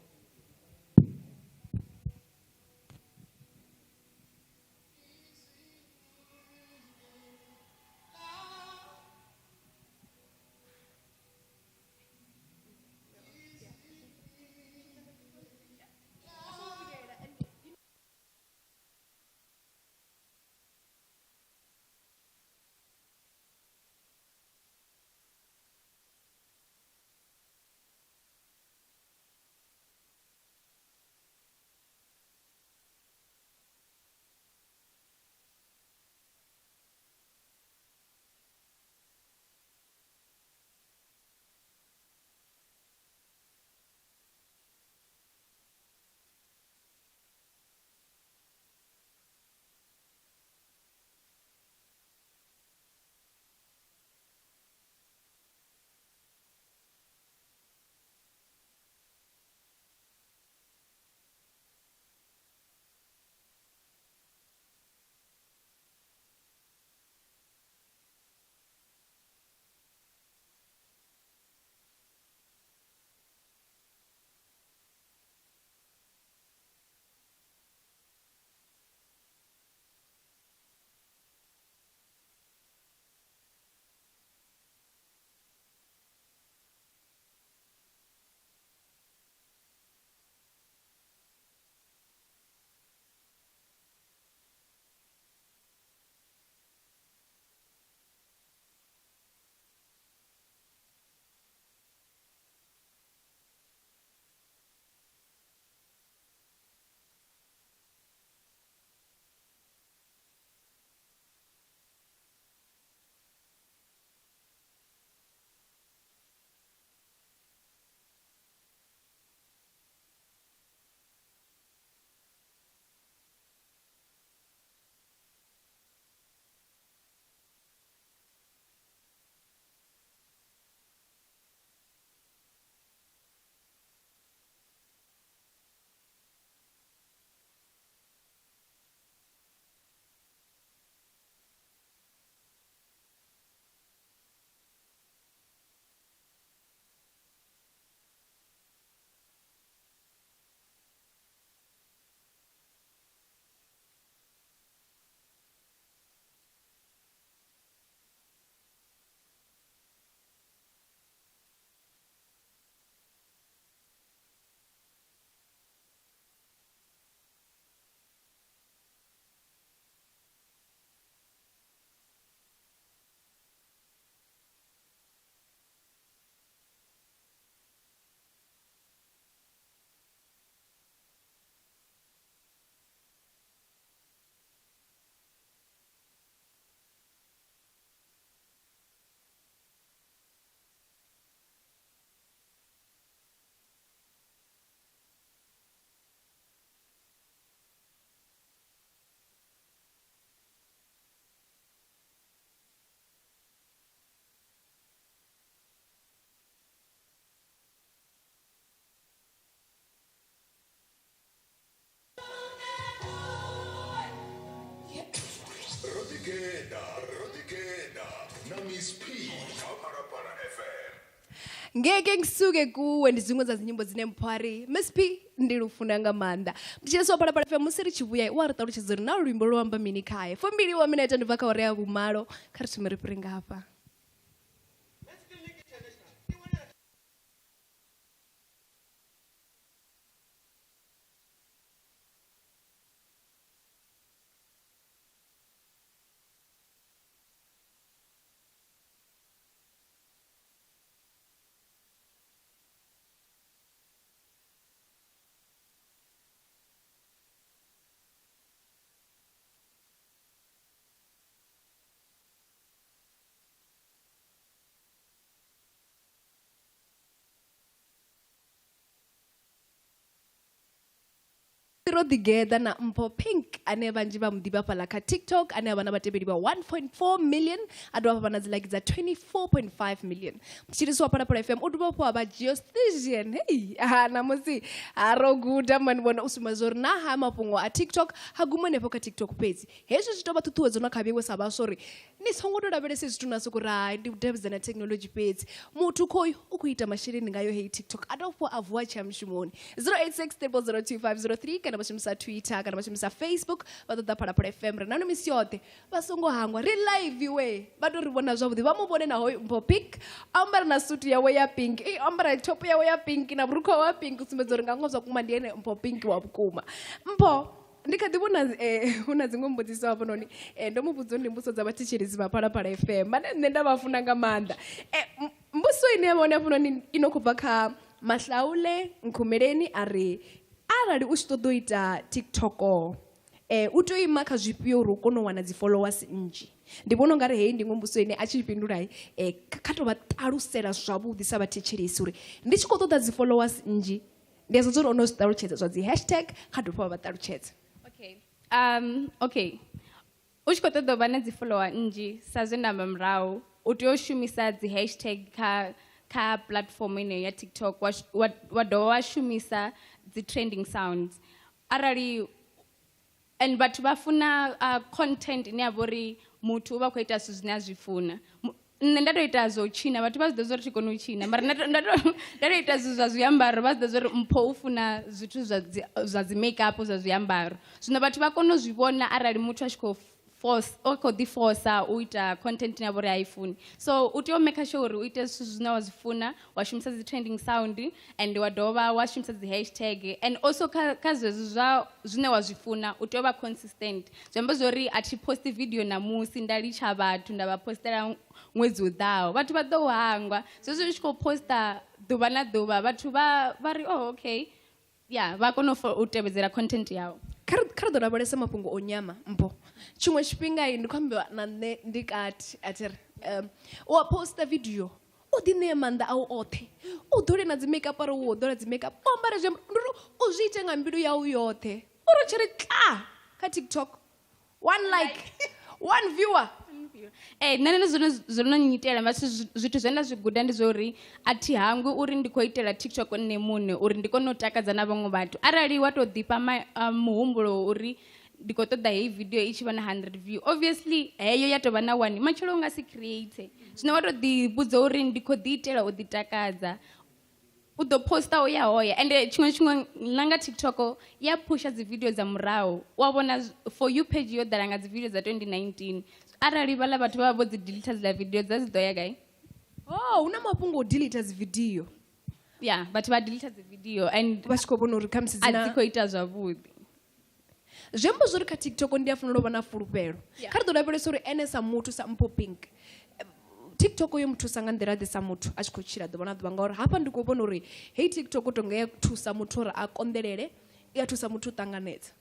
ḓigeḓa, ro ḓigeḓa na Miss P kha Phalaphala FM. Ngeke ngisuke kuwe ndi dziṅwe dza dzinyimbo dzine Mpho a ri Miss P ndi lufuna nga maanḓa. Mutshilisi wa Phalaphala FM musi ri tshi vhuya u a ri ṱalutshedza uri na luimbo lu amba mini khae. 20 wa minete ndi bva kha uri ya vhumalo, kha ri thome ri fhire nga hafha. Ro ḓigeḓa na Mpho Pink ane vhanzhi vha mu ḓivha fhaḽa kha TikTok, ane a vha na vhatevheli vha 1.4 million, a dovha hafhu vha na dzi like dza 24.5 million. Mutshilisi wa Phalaphala FM u dovha hafhu a vha geostesian. Hey, ha namusi ha ro guda mani vhona u sumbedza uri na ha mafhungo a TikTok ha gumi hanefho kha TikTok fhedzi. Hezwi zwi tou vha ṱhuṱhuwedzo na kha vheiwe sa vhaswa uri ni songo tou lavhelesa zwithu na sokou ri hai ndi u davhidzana thekhinoḽodzhi fhedzi. Muthu khoyu u khou ita masheleni ngayo heyi TikTok a dovha a vuwa tshi ya mushumoni. 086 0002503 kana vha shumisa Twitter kana vha shumisa Facebook vha ṱoḓa Phalaphala FM ri nano misi yoṱhe. Vha songo hangwa ri live we vha to ri vhona zwavhuḓi vha mu vhone na hoyu Mpho Pink ambara na suit yawe ya pink, i ambara top yawe ya pink na vhurukhu hawe ha pink u sumbedza uri nga ngoho zwa vhukuma ndi ene Mpho Pink wa vhukuma. Mpho ndi kha ḓi vhona hu na dziṅwe mbudziso hafhanoni, ndo mu vhudza uri ndi mbudziso dza vhathetshelesi vha Phalaphala FM vhane nṋe nda vha funa nga maanḓa. Mbudziso ine ya vha hone hafhanoni i no khou bva kha Mahlaule Nkhumeleni a ri arali u tshi ṱoḓa u ita TikTok u tea u ima kha zwifhio uri u kone u wana dzi followers nnzhi. Ndi vhona ungari heyi ndi iṅwe mbudziso ine a tshi fhindula kha tou vha ṱalusela zwavhuḓi sa vhathetshelesi uri ndi tshi khou ṱoḓa dzi followers nnzhi. Ndi a zwa uri o no zwi ṱalutshedza zwa dzi hashtag, kha dovhe vha ṱalutshedze. Okay. Okay. U tshi khou ṱoḓa u vha na dzi follower nnzhi sa zwe nda amba murahu, u tea u shumisa dzi hashtag kha platform ine ya TikTok, wa dovha wa shumisa dzi trending sounds. Arali and vhathu vha funa content ine ya vha uri muthu u vha khou ita zwithu zwine a zwi funa. Nṋe nda to ita zwo tshina, vhathu vha zwi ḓivha uri thi koni u tshina, mara nda to ita zwithu zwa zwiambaro, vha zwi ḓivha uri Mpho u funa zwithu zwa dzi makeup, zwa zwiambaro. Zwino vhathu vha kona u zwi vhona arali muthu a tshi khou force, o khou ḓi forcer u ita content ine ya vha uri a i funi. So u tea u make sure uri u ite zwithu zwine wa zwi funa, wa shumisa dzi trending sound and wa dovha wa shumisa dzi hashtag, and also kha zwezwo zwa zwine wa zwi funa u tea u vha consistent. Zwi amba zwori a thi posti video ṋamusi nda litsha vhathu nda vha postela ṅwedzi u ḓaho, vhathu vha ḓo u hangwa. Zwezwi u tshi khou posta ḓuvha na ḓuvha vhathu vha ri oh okay, yeah, vha kona u tevhedzela content yau. Kha ri ḓo lavhelesa mafhungo o nyama Mpho. Tshiṅwe tshifhinga ndi khou ambiwa na nṋe ndi kati a thi ri u a posta video u ḓi ṋea maanḓa au oṱhe, u ḓole na dzi makeup arali wo ḓola dzi makeup, u ambare zwiambaro, ndi uri u zwi ite nga mbilu yau yoṱhe. U ri tshi ri tla kha TikTok, one like, one viewer. Nṋe ndi zwone zwo no nnyitela, mara zwithu zwe nda zwi guda ndi zwa uri a thi hangwi uri ndi khou itela TikTok nṋe muṋe uri ndi kone u takadza na vhaṅwe vhathu. Arali wa tou ḓifha muhumbulo uri ndi khou ṱoḓa heyi video i tshi vha na 100 view, obviously heyo ya tou vha na 1, matshelo u nga si create. Zwino wa tou ḓi vhudza uri ndi khou ḓi itela u ḓi takadza, u ḓo posta u ya hoya. Ende tshiṅwe na nga TikTok ya phusha dzi video dza murahu, wa vhona for you page yo ḓala nga dzi video dza 2019. Arali vhaḽa vhathu vha vha vho dzi delete dziḽa video dza dzi ḓo ya gai? Oh, hu na mafhungo o delete dzi video. Yeah, vhathu vha delete dzi video and vha tshi khou vhona uri khamusi a dzi khou ita zwavhuḓi. Zwi amba zwori kha TikTok ndi a fanela u vha na fulufhelo. Kha ri ḓo lavhelesa uri ene sa muthu sa Mpho Pink, TikTok yo muthusa nga nḓila ḓe sa muthu a tshi khou tshila ḓuvha na ḓuvha, ngauri hafha ndi khou vhona uri heyi TikTok tonga ya thusa muthu uri a konḓelele, i a thusa muthu u ṱanganedza.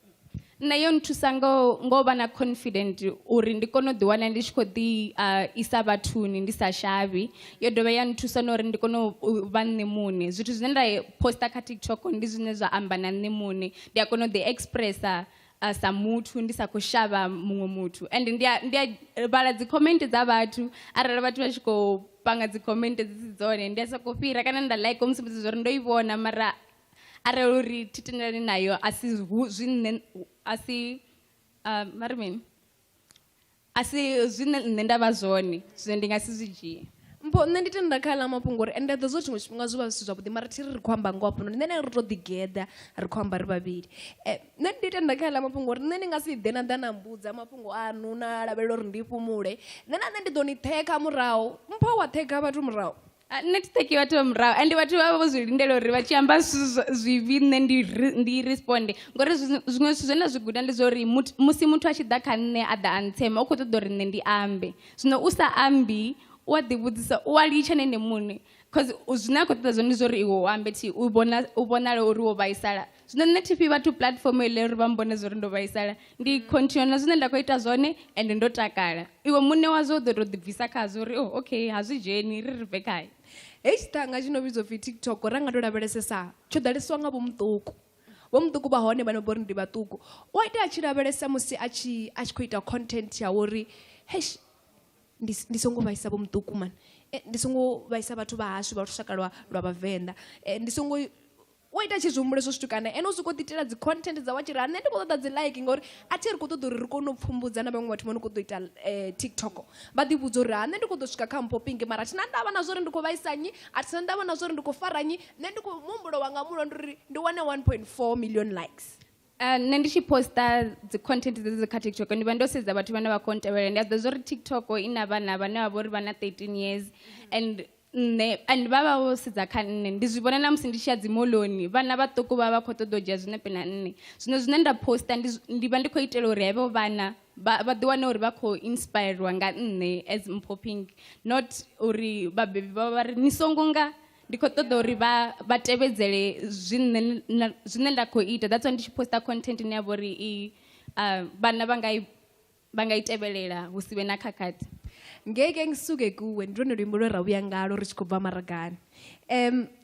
Nṋe yo nthusa ngo vha na confident uri ndi kone u ḓi wana ndi tshi khou ḓi isa vhathuni ndi sa shavhi. Yo dovha ya nthusa na uri ndi kone u vha nṋe muṋe. Zwithu zwine nda posta kha TikTok ndi zwine zwa amba na nṋe muṋe. Ndi a kona u ḓi expressa sa muthu ndi sa khou shavha muṅwe muthu. And ndi a vhala dzi comment dza vhathu, arali vhathu vha tshi khou panga dzi comment dzi si dzone ndi a sokou fhira kana nda like u musumbedzisa uri ndo i vhona, mara arali uri thi tendelani nayo a si hu zwi nṋe, a si mari mini? A si zwine nṋe nda vha zwone, zwino ndi nga si zwi dzhie. Mpho, nṋe ndi tenda kha ḽa mafhungo uri ende ḓo zwo tshiṅwe tshifhinga zwi vha zwi si zwavhuḓi, mara thi ri ri khou amba ngoho hafhanoni, nṋe na ri to ḓigeḓa ri khou amba ri vhavhili. Nṋe ndi tenda kha ḽa mafhungo uri nṋe ni nga si ḓe na ḓa na mbudza mafhungo aṋu na lavhelela uri ndi fhumule, nṋe na nṋe ndi ḓo ni ṱhekha murahu. Mpho, wa ṱhekha vhathu murahu? Nṋe thi ṱhekhi vhathu vha murahu, ende vhathu vha vha vho zwi lindela uri vha tshi amba zwithu zwivhi nṋe ndi responde, ngori zwiṅwe zwithu zwe nda zwi guda ndi zwa uri musi muthu a tshi ḓa kha nṋe a ḓa a ntsema, u khou ṱoḓa uri nṋe ndi ambe. Zwino u sa ambi u a ḓivhudzisa, u a litsha na ene muṋe, cause zwine a khou ṱoḓa zwone ndi zwa uri iwe u ambe thi, u vhonale uri wo vhaisala. Zwino nṋe thi fhi vhathu platform ile uri vha mbone zwa uri ndo vhaisala, ndi continue na zwine nda khou ita zwone ende ndo takala. Iwe muṋe wazwo u ḓo tou ḓibvisa khazwo uri oh okay, ha zwi dzheni, ri ri bve khae. Hei tshiṱanga tshi no vhidzwa upfhi TikTok ra nga to lavhelesesa tsho ḓalesiwa nga vho muṱuku. Vho muṱuku vha hone vhane vho ri ndi vhaṱuku. U a ita a tshi lavhelesa musi a tshi khou ita content ya uri heish, ndi songo vhaisa vho muṱuku man, ndi songo vhaisa vhathu vha hashu vha lushaka lwa Vhavenḓa, ndi songo, u a ita a tshi zwi humbula hezwo zwithu, kana ene u sokou ḓiitela dzi content dzawe a tshi ri ha nṋe ndi khou ṱoḓa dzi like, ngori a thi ri khou ṱoḓa uri ri kone u pfhumbudza na vhaṅwe vhathu vho no khou ḓo ita TikTok, vha ḓi vhudza uri ha nṋe ndi khou ḓo swika kha Mpho Pinky, mara a thi na ndavha na zwa uri ndi khou vhaisa nnyi, a thi na ndavha na zwa uri ndi khou fara nnyi, nṋe ndi khou muhumbulo wanga muhulwane ndi uri ndi wane 1.4 million likes. Nṋe ndi tshi posta dzi content dzedzi kha TikTok ndi vha ndo sedza vhathu vhane vha khou ntevhela. Ndi a ḓivha zwa uri TikTok i na vhana vhane vha vha uri vha na 13 years and nṋe and vha vha vho sedza kha nṋe. Ndi zwi vhona na musi ndi tshi ya dzi moḽoni, vhana vhaṱuku vha vha khou ṱoḓa u dzhia zwinepe na nṋe. Zwino zwine nda posta ndi vha ndi khou itela uri havho vhana vha ḓi wane uri vha khou inspirwa nga nṋe as Mpho Pink, not uri vhabebi vha vha ri ni songo nga. Ndi khou ṱoḓa uri vha tevhedzele zwine nda khou ita. That's why ndi tshi posta content ine ya vha uri vhana vha nga i tevhelela hu si vhe na khakhathi. Ngeke ngisuke kuwe ndi lwone luimbo lwe ra vhuya ngalo ri tshi khou bva maragani.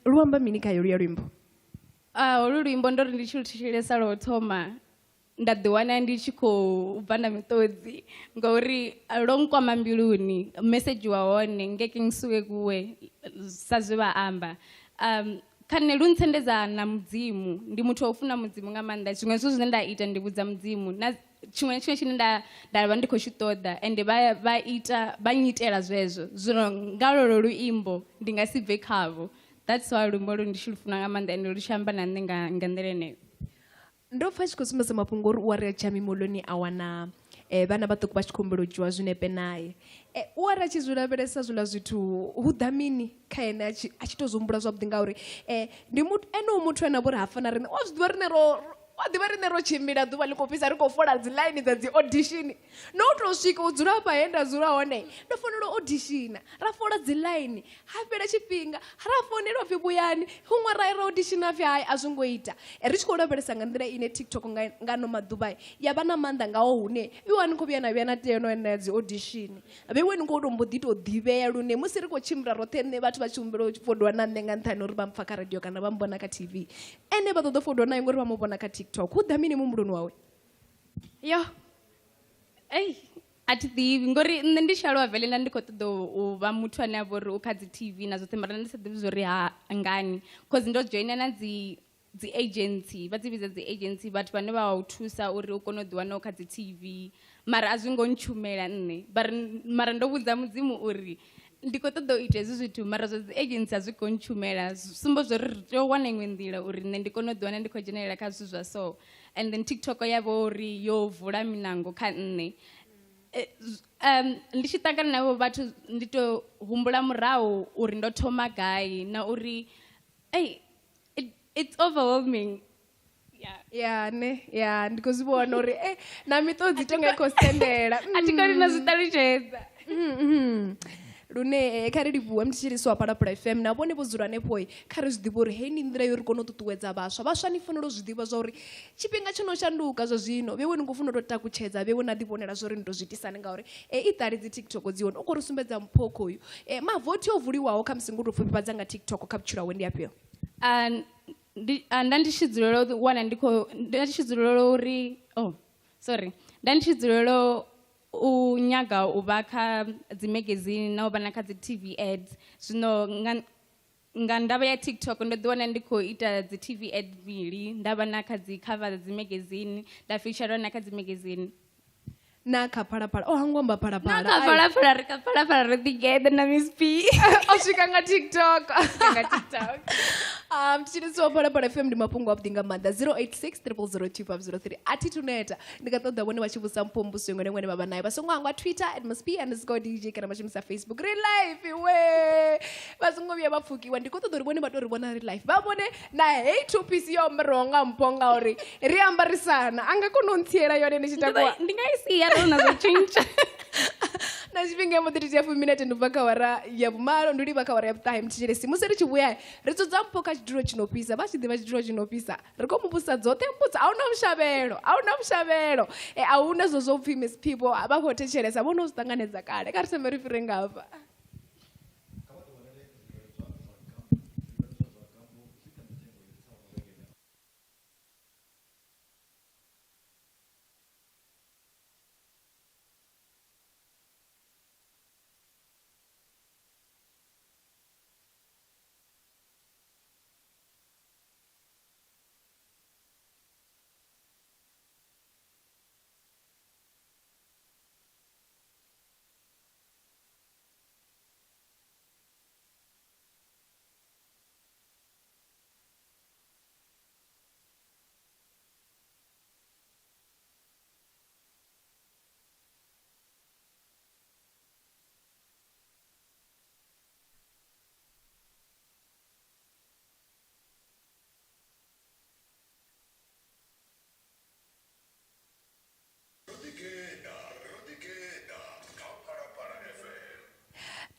Lu amba mini khayo luya luimbo? Holu luimbo ndo ri ndi tshi lu thetshelesa lwa u thoma nda ḓiwana ndi tshi khou bva na miṱodzi, ngori lwo nkwama mbiluni. Message wa hone ngeke ngisuke kuwe sa zwe vha amba. Kha nṋe lu ntsendedza na Mudzimu, ndi muthu wa u funa Mudzimu nga maanḓa. Zwiṅwe zwithu zwine nda ita ndi vhudza Mudzimu na tshiṅwe na tshiṅwe tshine nda vha ndi khou tshi ṱoḓa, ende vha nyitela zwezwo. Zwino nga lwolwo luimbo ndi nga si bve khavho. That's why luimbo lu ndi tshi lu funa nga maanḓa ende lu tshi amba na nṋe nga nḓila yeneyo. Ndo pfa tshi khou sumbedza mafhungo uri u a ri a tshi ya mimoḽoni a wana vhana vhaṱuku vha tshi khou humbela u dzhiwa zwinepe naye. U a ri a tshi zwi lavhelesa zwiḽa zwithu hu ḓa mini kha ene a tshi tou zwi humbula zwavhuḓi, ngauri ndi ene u muthu ane a vha uri ha fana riṋe, u a zwi ḓivha riṋe ro, wa ḓivha riṋe ro tshimbila ḓuvha ḽi khou fhisa ri khou fola dzi ḽaini dza dzi audition, no tou swika u dzula hafha he nda dzula hone ndo fanela u auditiona, ra fola dzi ḽaini ha fhela tshifhinga ra founelwa pfhi vhuyani, huṅwe ra ra audition pfhi hai a zwo ngo ita. Ri tshi khou lavhelesa nga nḓila ine TikTok nga ano maḓuvha ya vha na maanḓa ngaho, hune iwe ni khou vhuya na vhuya na tea no enda dzi audition, vheiwe ni khou tou mbo ḓi tou ḓivhea lune musi ri khou tshimbila roṱhe nṋe vhathu vha tshi humbela u fodwa na nṋe nga nṱhani uri vha mpfa kha radio kana vha mbona kha TV, ene vha ṱoḓa u fodwa naye ngori vha mu vhona kha TikTok. Hu ḓa mini muhumbuloni wawe? Yo, ei, a thi ḓivhi, ngori nṋe ndi tshi aluwa vele nda ndi khou ṱoḓa u vha muthu ane a vha uri u kha dzi TV na zwoṱhe, mara ndi sa ḓivhi zwa uri ha ngani, cause ndo joina na dzi agency, vha dzi vhidza dzi agency, vhathu vhane vha u thusa uri u kone u ḓiwana u kha dzi TV, mara a zwi ngo ntshumela nṋe. Mara ndo vhudza Mudzimu uri ndi khou ṱoḓa u ita hezwi zwithu, mara zwa dzi agency a zwi khou ntshumela, sumba zwa uri ri tea u wana iṅwe nḓila uri nṋe ndi kone u ḓiwana ndi khou dzhenelela kha zwithu zwa so. And then TikTok ya vha uri yo vula miṋango kha nṋe. Ndi tshi ṱangana navho vhathu ndi to humbula murahu uri ndo thoma gai, na uri ei, it's overwhelming. Yeah. Ya ne, ya ndi khou zwi vhona uri na miṱodzi tonga i khou sendela. A thi koni na zwi ṱalutshedza. Lune kha ri livhuwe mthetshelesi wa Phalaphala FM na vhone vho dzula hanefho, kha ri zwi ḓivhe uri heyi ndi nḓila yo ri kone u ṱuṱuwedza vhaswa. Vhaswa ni fanela u zwi ḓivha zwa uri tshifhinga tsho no shanduka zwa zwino, vhewe ni khou funa u tou takutshedza, vhewe na ḓivhonela zwa uri ni tou zwi itisani, ngauri i ṱali dzi TikTok dzi hone. U khou ri sumbedza mpho khoyu. Mavothi o vuliwaho kha musi ngo tou pfufhifhadza nga TikTok kha vhutshilo hawe ndi afhio? Nda ndi tshi dzulela u wana ndi khou, nda ndi tshi dzulela uri, oh, sorry. Nda ndi tshi dzulela u nyaga u vha kha dzi magazine na u vha na kha dzi TV ads. Zwino nga ndavha ya TikTok ndo ḓi wana ndi khou ita dzi TV ad mbili, nda vha na kha dzi cover dza dzi magazine, nda feature na kha dzi magazine. Na kha Phalaphala. O hangwa amba Phalaphala. Na kha Phalaphala, ri kha Phalaphala ri ḓigeḓe na Miss P. O swika nga TikTok. Nga TikTok. Mthetshelesi wa Phalaphala FM ndi mafhungo avhuḓi nga maanḓa 086 000 2503. A thi thu neta, ndi nga ṱoḓa vhone vha tshi vhusa mpho mbuso iṅwe na iṅwe ine vha vha nayo. Vha songo hangwa Twitter at Miss P underscore DJ kana vha shumisa Facebook. Ri live we vha songo vhuya vha pfukiwa. Ndi khou ṱoḓa uri vhone vha to ri vhona ri live, vha vhone na hei two piece yo ambariwaho nga mpho ngauri ri ambarisana. A nga kona u ntsiela yone ni tshi takuwa. Ndi nga i sia ro na zwo tshintsha. Na tshifhinga ya mbo ḓi ya fuminete ndi bva kha awara ya vhumalo ndi livha kha awara ya vhuṱahe. Mthetshelesi musi ri tshi vhuya ri dzudza mpho kha tshidulo tshi no fhisa. Vha tshi ḓivha tshidulo tshi no fhisa ri khou mu vhusa dzoṱhe mbudza. A huna vhushavhelo, a huna vhushavhelo. A huna zwo zwo pfhi Miss P vho vha khou thetshelesa vho no zwi ṱanganedza kale. Kha ri thome ri fhire ngafha.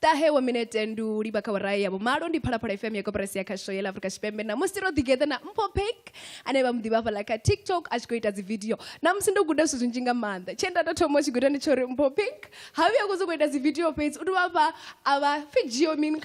Ṱahe wa minete ndi u livha kha awara ya vhumalo ndi Phalaphala FM ya koporasi ya khasho ya Afrika Tshipembe. Na musi ro ḓigeḓa na Mpho Pink ane vha mu ḓivha hafhaḽa kha TikTok a tshi khou ita dzi video. Na musi ndo guda zwithu zwinzhi nga maanḓa. Tshe nda tou thoma u tshi guda ndi tsho uri Mpho Pink ha vhuya khou sokou ita dzi video fhedzi, u dovha hafha a vha pfi geo mini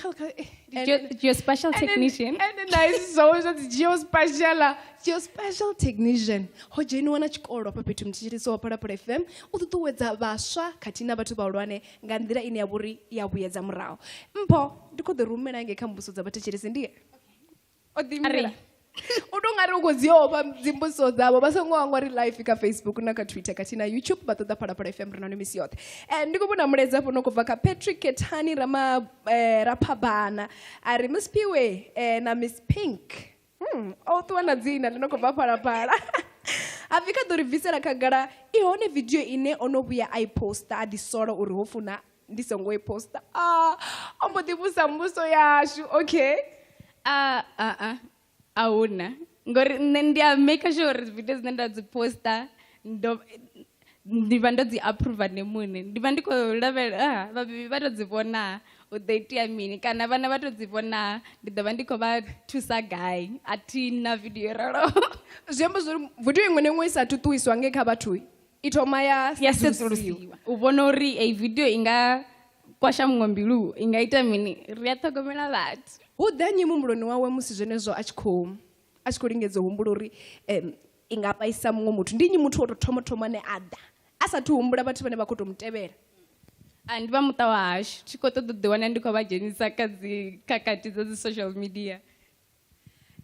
Geospatial technician. And nice zwo zwa dzi geospatial, geospatial technician. Ho dzheniwa na tshikolo hafha fhethu mthetshelesi wa Phalaphala FM u ṱuṱuwedza vhaswa khathihi na vhathu vhahulwane nga nḓila ine ya vhori ya vhuyedza murahu. Mpho ndi khou ḓi rumela ngei kha mbudziso dza vhathetshelesi ndi o ḓiimela. U tou nga ri u khou dzi ofha dzimbudziso dzavho. Vha songo hangwa ri live kha Facebook na kha Twitter khathihi na YouTube. Vha ṱoḓa Phalaphala FM ri nahone misi yoṱhe. Ndi khou vhona mulaedza hafho no khou bva kha Patrick Ketani Raphabana a ri Miss Phiwe na Miss Pink. O ṱuwa na dzina ḽi no khou bva Phalaphala. A pfi kha ḓo ri bvisela khagala i hone video ine o no vhuya a i posta a ḓi sola uri ho funa ndi songo i posta. O mbo ḓi vhusa mbuso yashu. Okay. A huna ngori nṋe ndi a make sure uri video dzine nda dzi posta ndi vha ndo dzi approve nṋe muṋe. Ndi vha ndi khou lavhelela vhabebi vha to dzi vhona u ḓo itea mini kana vhana vha to dzi vhona ndi ḓo vha ndi khou vha thusa gai. A thi na video yo raloho. Zwi amba zwori video iṅwe na iṅwe i sathu ṱuwiswa ngei kha vhathu i thoma ya ya sedzulusiwa u vhona uri ei video i nga kwasha muṅwe mbilu i nga ita mini. Ri a ṱhogomela vhathu. Hu ḓa nnyi muhumbuloni wawe musi zwenezwo a tshi khou lingedza u humbula uri i nga vhaisa muṅwe muthu? Ndi nnyi muthu wo tou thoma thoma ane a ḓa a sathu humbula vhathu vhane vha khou tou mu tevhela? Ndi vha muṱa wa hashu, thi khou ṱoḓa u ḓiwana ndi khou vha dzhenisa kha dzi khakhathi dza dzi social media.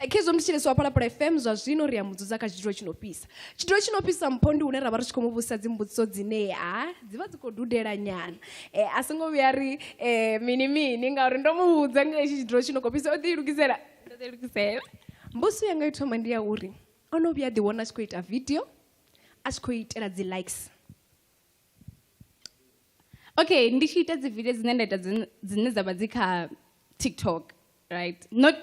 Khezwo mthetshelesi wa Phalaphala FM zwa zwino ri a mudzudza kha tshidulo tshi no fhisa. Tshidulo tshi no fhisa Mpho ndi hune ra vha ri tshi khou mu vhusa dzimbudziso dzine dzi vha dzi khou dudela nyana. A songo vhuya ri mini mini ngauri ndo mu vhudza nga hetshi tshidulo tshi no khou fhisa o ḓilugisela. Ndo ḓilugisela. Mbudziso yanga yo thoma ndi ya uri o no vhuya ḓiwana a tshi khou ita video a tshi khou itela dzi likes? Okay, ndi tshi ita dzi video dzine nda ita dzine dza vha dzi kha TikTok, right? Not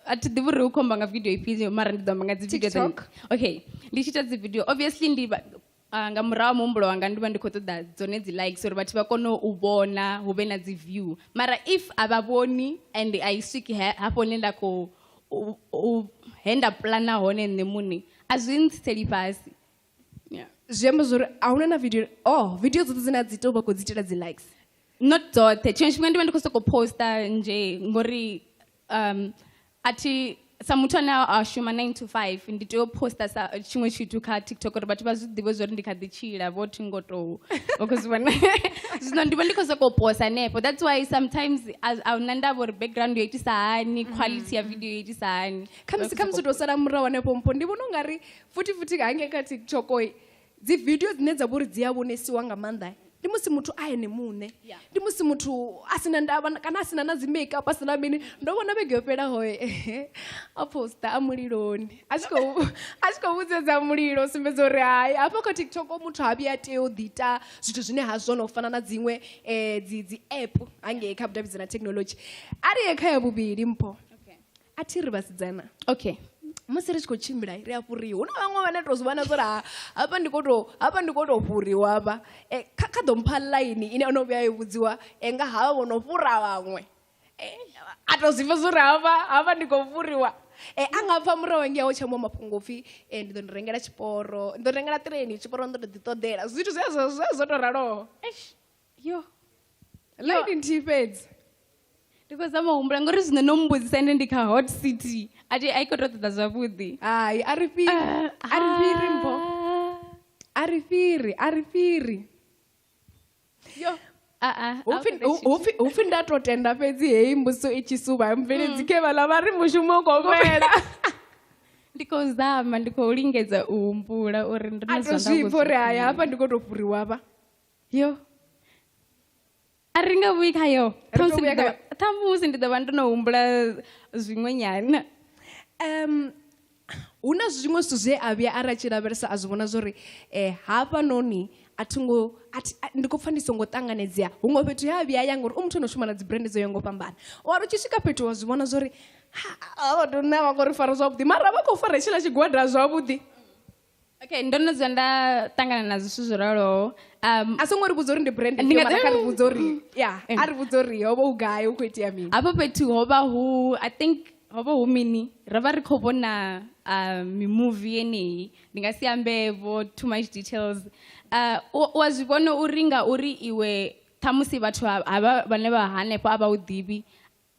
a thi ḓivhi uri hu khou amba nga video ifhio mara ndi ḓo amba nga dzi video TikTok. Okay, ndi tshi ita dzi video obviously ndi nga murahu ha muhumbulo wanga ndi vha ndi khou ṱoḓa dzone dzi likes uri vhathu vha kone u vhona hu vhe na dzi view. Mara if a vha vhoni and a i swiki hafho hune nda khou he nda plana hone nṋe muṋe a zwi ntsitseli fhasi. Yeah. Zwi amba zwori a huna na video, video dzoṱhe dzine a dzi ita u vha khou dzi itela dzi likes? Not dzoṱhe. Tshiṅwe tshifhinga ndi vha ndi khou sokou posta nzhe ngori a thi sa muthu ane a shuma 9 to 5 ndi tea u posta sa tshiṅwe tshithu kha TikTok uri vhathu vha zwi ḓivhe zwori ndi kha ḓi tshila vho thi ngo tou vha khou zwi vhona. Zwino ndi vha ndi khou sokou posta hanefho. That's why sometimes a huna ndavha uri background yo itisa hani, quality ya video yo itisa hani. Khamusi tou sala murahu hanefho Mpho ndi vhona ungari futhi futhi hangei kha TikTok Dzi video dzine dza vha uri dzi a vhonesiwa nga maanḓa ndi musi muthu a ene muṋe, ndi musi muthu a sina ndavha kana a sina na dzi makeup, a sina mini. Ndo vhona vhege yo fhelaho a posta a muliloni a tshi khou vhudzedza mulilo, sumbedza uri hai hafha kha TikTok muthu ha vhuya a tea u ḓi ita zwithu zwine ha zwone u fana na dziṅwe dzi app hangei kha vhudavhidzani na technology. A ri ye kha ya vhuvhili Mpho. A thi ri vhasidzana. Okay. Musi ri tshi khou tshimbila ri a fhuriwa, hu na vhaṅwe vhane to zwi vhona zwa uri hafha ndi khou tou fhuriwa hafha. Kha ḓo mpha ḽaini ine ono vhuya i vhudziwa nga havha vho no fhura vhaṅwe, a to zwi pfa zwa uri hafha ndi khou fhuriwa. A nga pfa murahu hangei ho tsha muṅwe mafhungo upfhi ndi ḓo ni rengela tshiporo, ndi ḓo rengela ṱireini, tshiporo ndo tou ḓi ṱoḓela, zwithu zwe zwo tou raloho. Yo ḽaini nthihi fhedzi. Ndi khou zama u humbula ngori zwino no mbudzisa ende ndi kha hot city, a thi a i khou tou ṱoḓa zwavhuḓi. Hai, a ri fhiri, a ri fhiri Mpho, a ri fhiri, a ri fhiri. Yo hupfi nda to tenda fhedzi heyi mbudziso i tshi suvha mubveledzi khe vhaḽa vha ri mushumo u khou fhela. Ndi khou zama, ndi khou lingedza u humbula uri ndi na zwa nda vhudza uri hai hafha ndi khou tou fhuriwa hafha. Yo a ri nga vhuyi khayo, ṱhamusi ndi ḓo vha ndo no humbula zwiṅwe nyana. Hu na zwiṅwe zwithu zwe a vhuya a ri a tshi lavhelesa a zwi vhona zwa uri hafhanoni a thi ngo ndi khou pfa ndi songo ṱanganedzea huṅwe fhethu he a vhuya ya, ngori u muthu ano shuma na dzi brand dzo yaho nga u fhambana. Wa ri u tshi swika fhethu wa zwi vhona zwa uri havha vhathu nṋe a vha ngo ri fara zwavhuḓi, mara vha khou fara hetshiḽa tshigwada zwavhuḓi. Okay, ndo no dzula nda ṱangana na zwithu zwo raloho. A songo ri vhudza uri ndi brand ifhio, mara kha ri vhudza uri ya, a ri vhudza uri ho vha hu gai, hu khou itea mini. Hafho fhethu ho vha hu, I think ho vha hu mini, ro vha ri khou vhona mimuvi yeneyi, ndi nga si ambe vho too much details. U a zwi vhona uri ngauri iwe ṱhamusi vhathu havha vhane vha hanefho a vha u ḓivhi,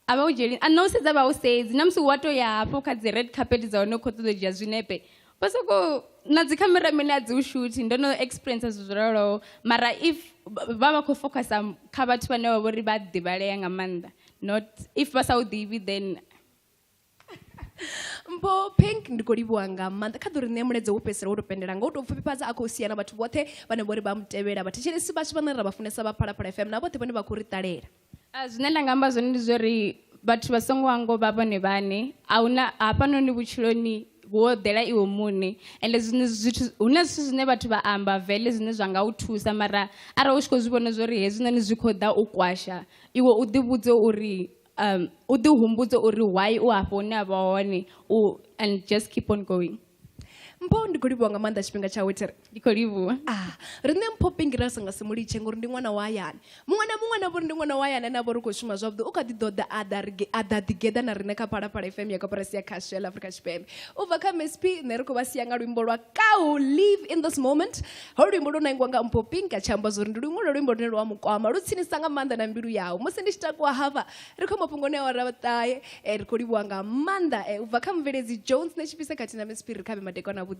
a vha u dzhieli, a na u sedza vha u sedzi, na musi wa to ya hafho kha dzi red carpet dza hone u khou ṱoḓa u dzhia zwinepe, vha soko na dzi camera mene a dzi u shuthi. Ndo no experience zwithu zwo raloho, mara if vha vha khou focusa kha vhathu vhane vha vhori vha ḓivhalea nga maanḓa, not if vha sa u ḓivhi then. Mpho Pink, ndi khou livhuwa nga maanḓa kha ḓo ri ṋea mulaedza wo fhedzisela wo tou pendela nga u tou pfufhifhadza, a khou sia na vhathu vhoṱhe vhane vhori vha mutevhela, vhathetshelesi vhashu vhane ra vha funesa vha Phalaphala FM na vhoṱhe vhane vha khou ri ṱalela. Zwine nda nga amba zwone ndi zwori vhathu vha songo wango vha vhone vhane, a huna hafhanoni vhutshiloni wo ḓela iwe muṋe, ende zwine zwithu hu na zwithu zwine vhathu vha amba vele zwine zwa nga u thusa, mara arali u tshi khou zwi vhona zwori hezwinoni zwi khou ḓa u kwasha, iwe u ḓi vhudze uri u ḓi humbudze uri why u hafho hune a vha hone, and just keep on going. Mpho, ndi khou livhuwa nga maanḓa tshifhinga tshawe there. Ndi khou livhuwa. Riṋe Mpho Pink ra sa nga si mulitshe ngori ndi ṅwana wa hayani. Muṅwe na muṅwe na vhori ndi ṅwana wa hayani ane a vha uri u khou shuma zwavhuḓi, u kha ḓi ḓo ḓa a ḓa ḓigeḓa na riṋe kha Phalaphala FM ya Koporasi ya Khasho ya ḽa Afrika Tshipembe. U bva kha MSP nṋe ri khou vha sia nga luimbo lwa Kau Live in This Moment. Holu luimbo lwo nangiwa nga Mpho Pink a tshi amba zwa uri ndi luṅwe lwa luimbo lune lwa mukwama, lu tsinisa nga maanḓa na mbilu yawe. Musi ndi tshi takuwa hafha ri khou mafhungoni a awara vhuṱahe, ri khou livhuwa nga maanḓa u bva kha mubveledzi Jones na tshifhisa khathihi na MSP ri kha vhe madekwana avhuḓi.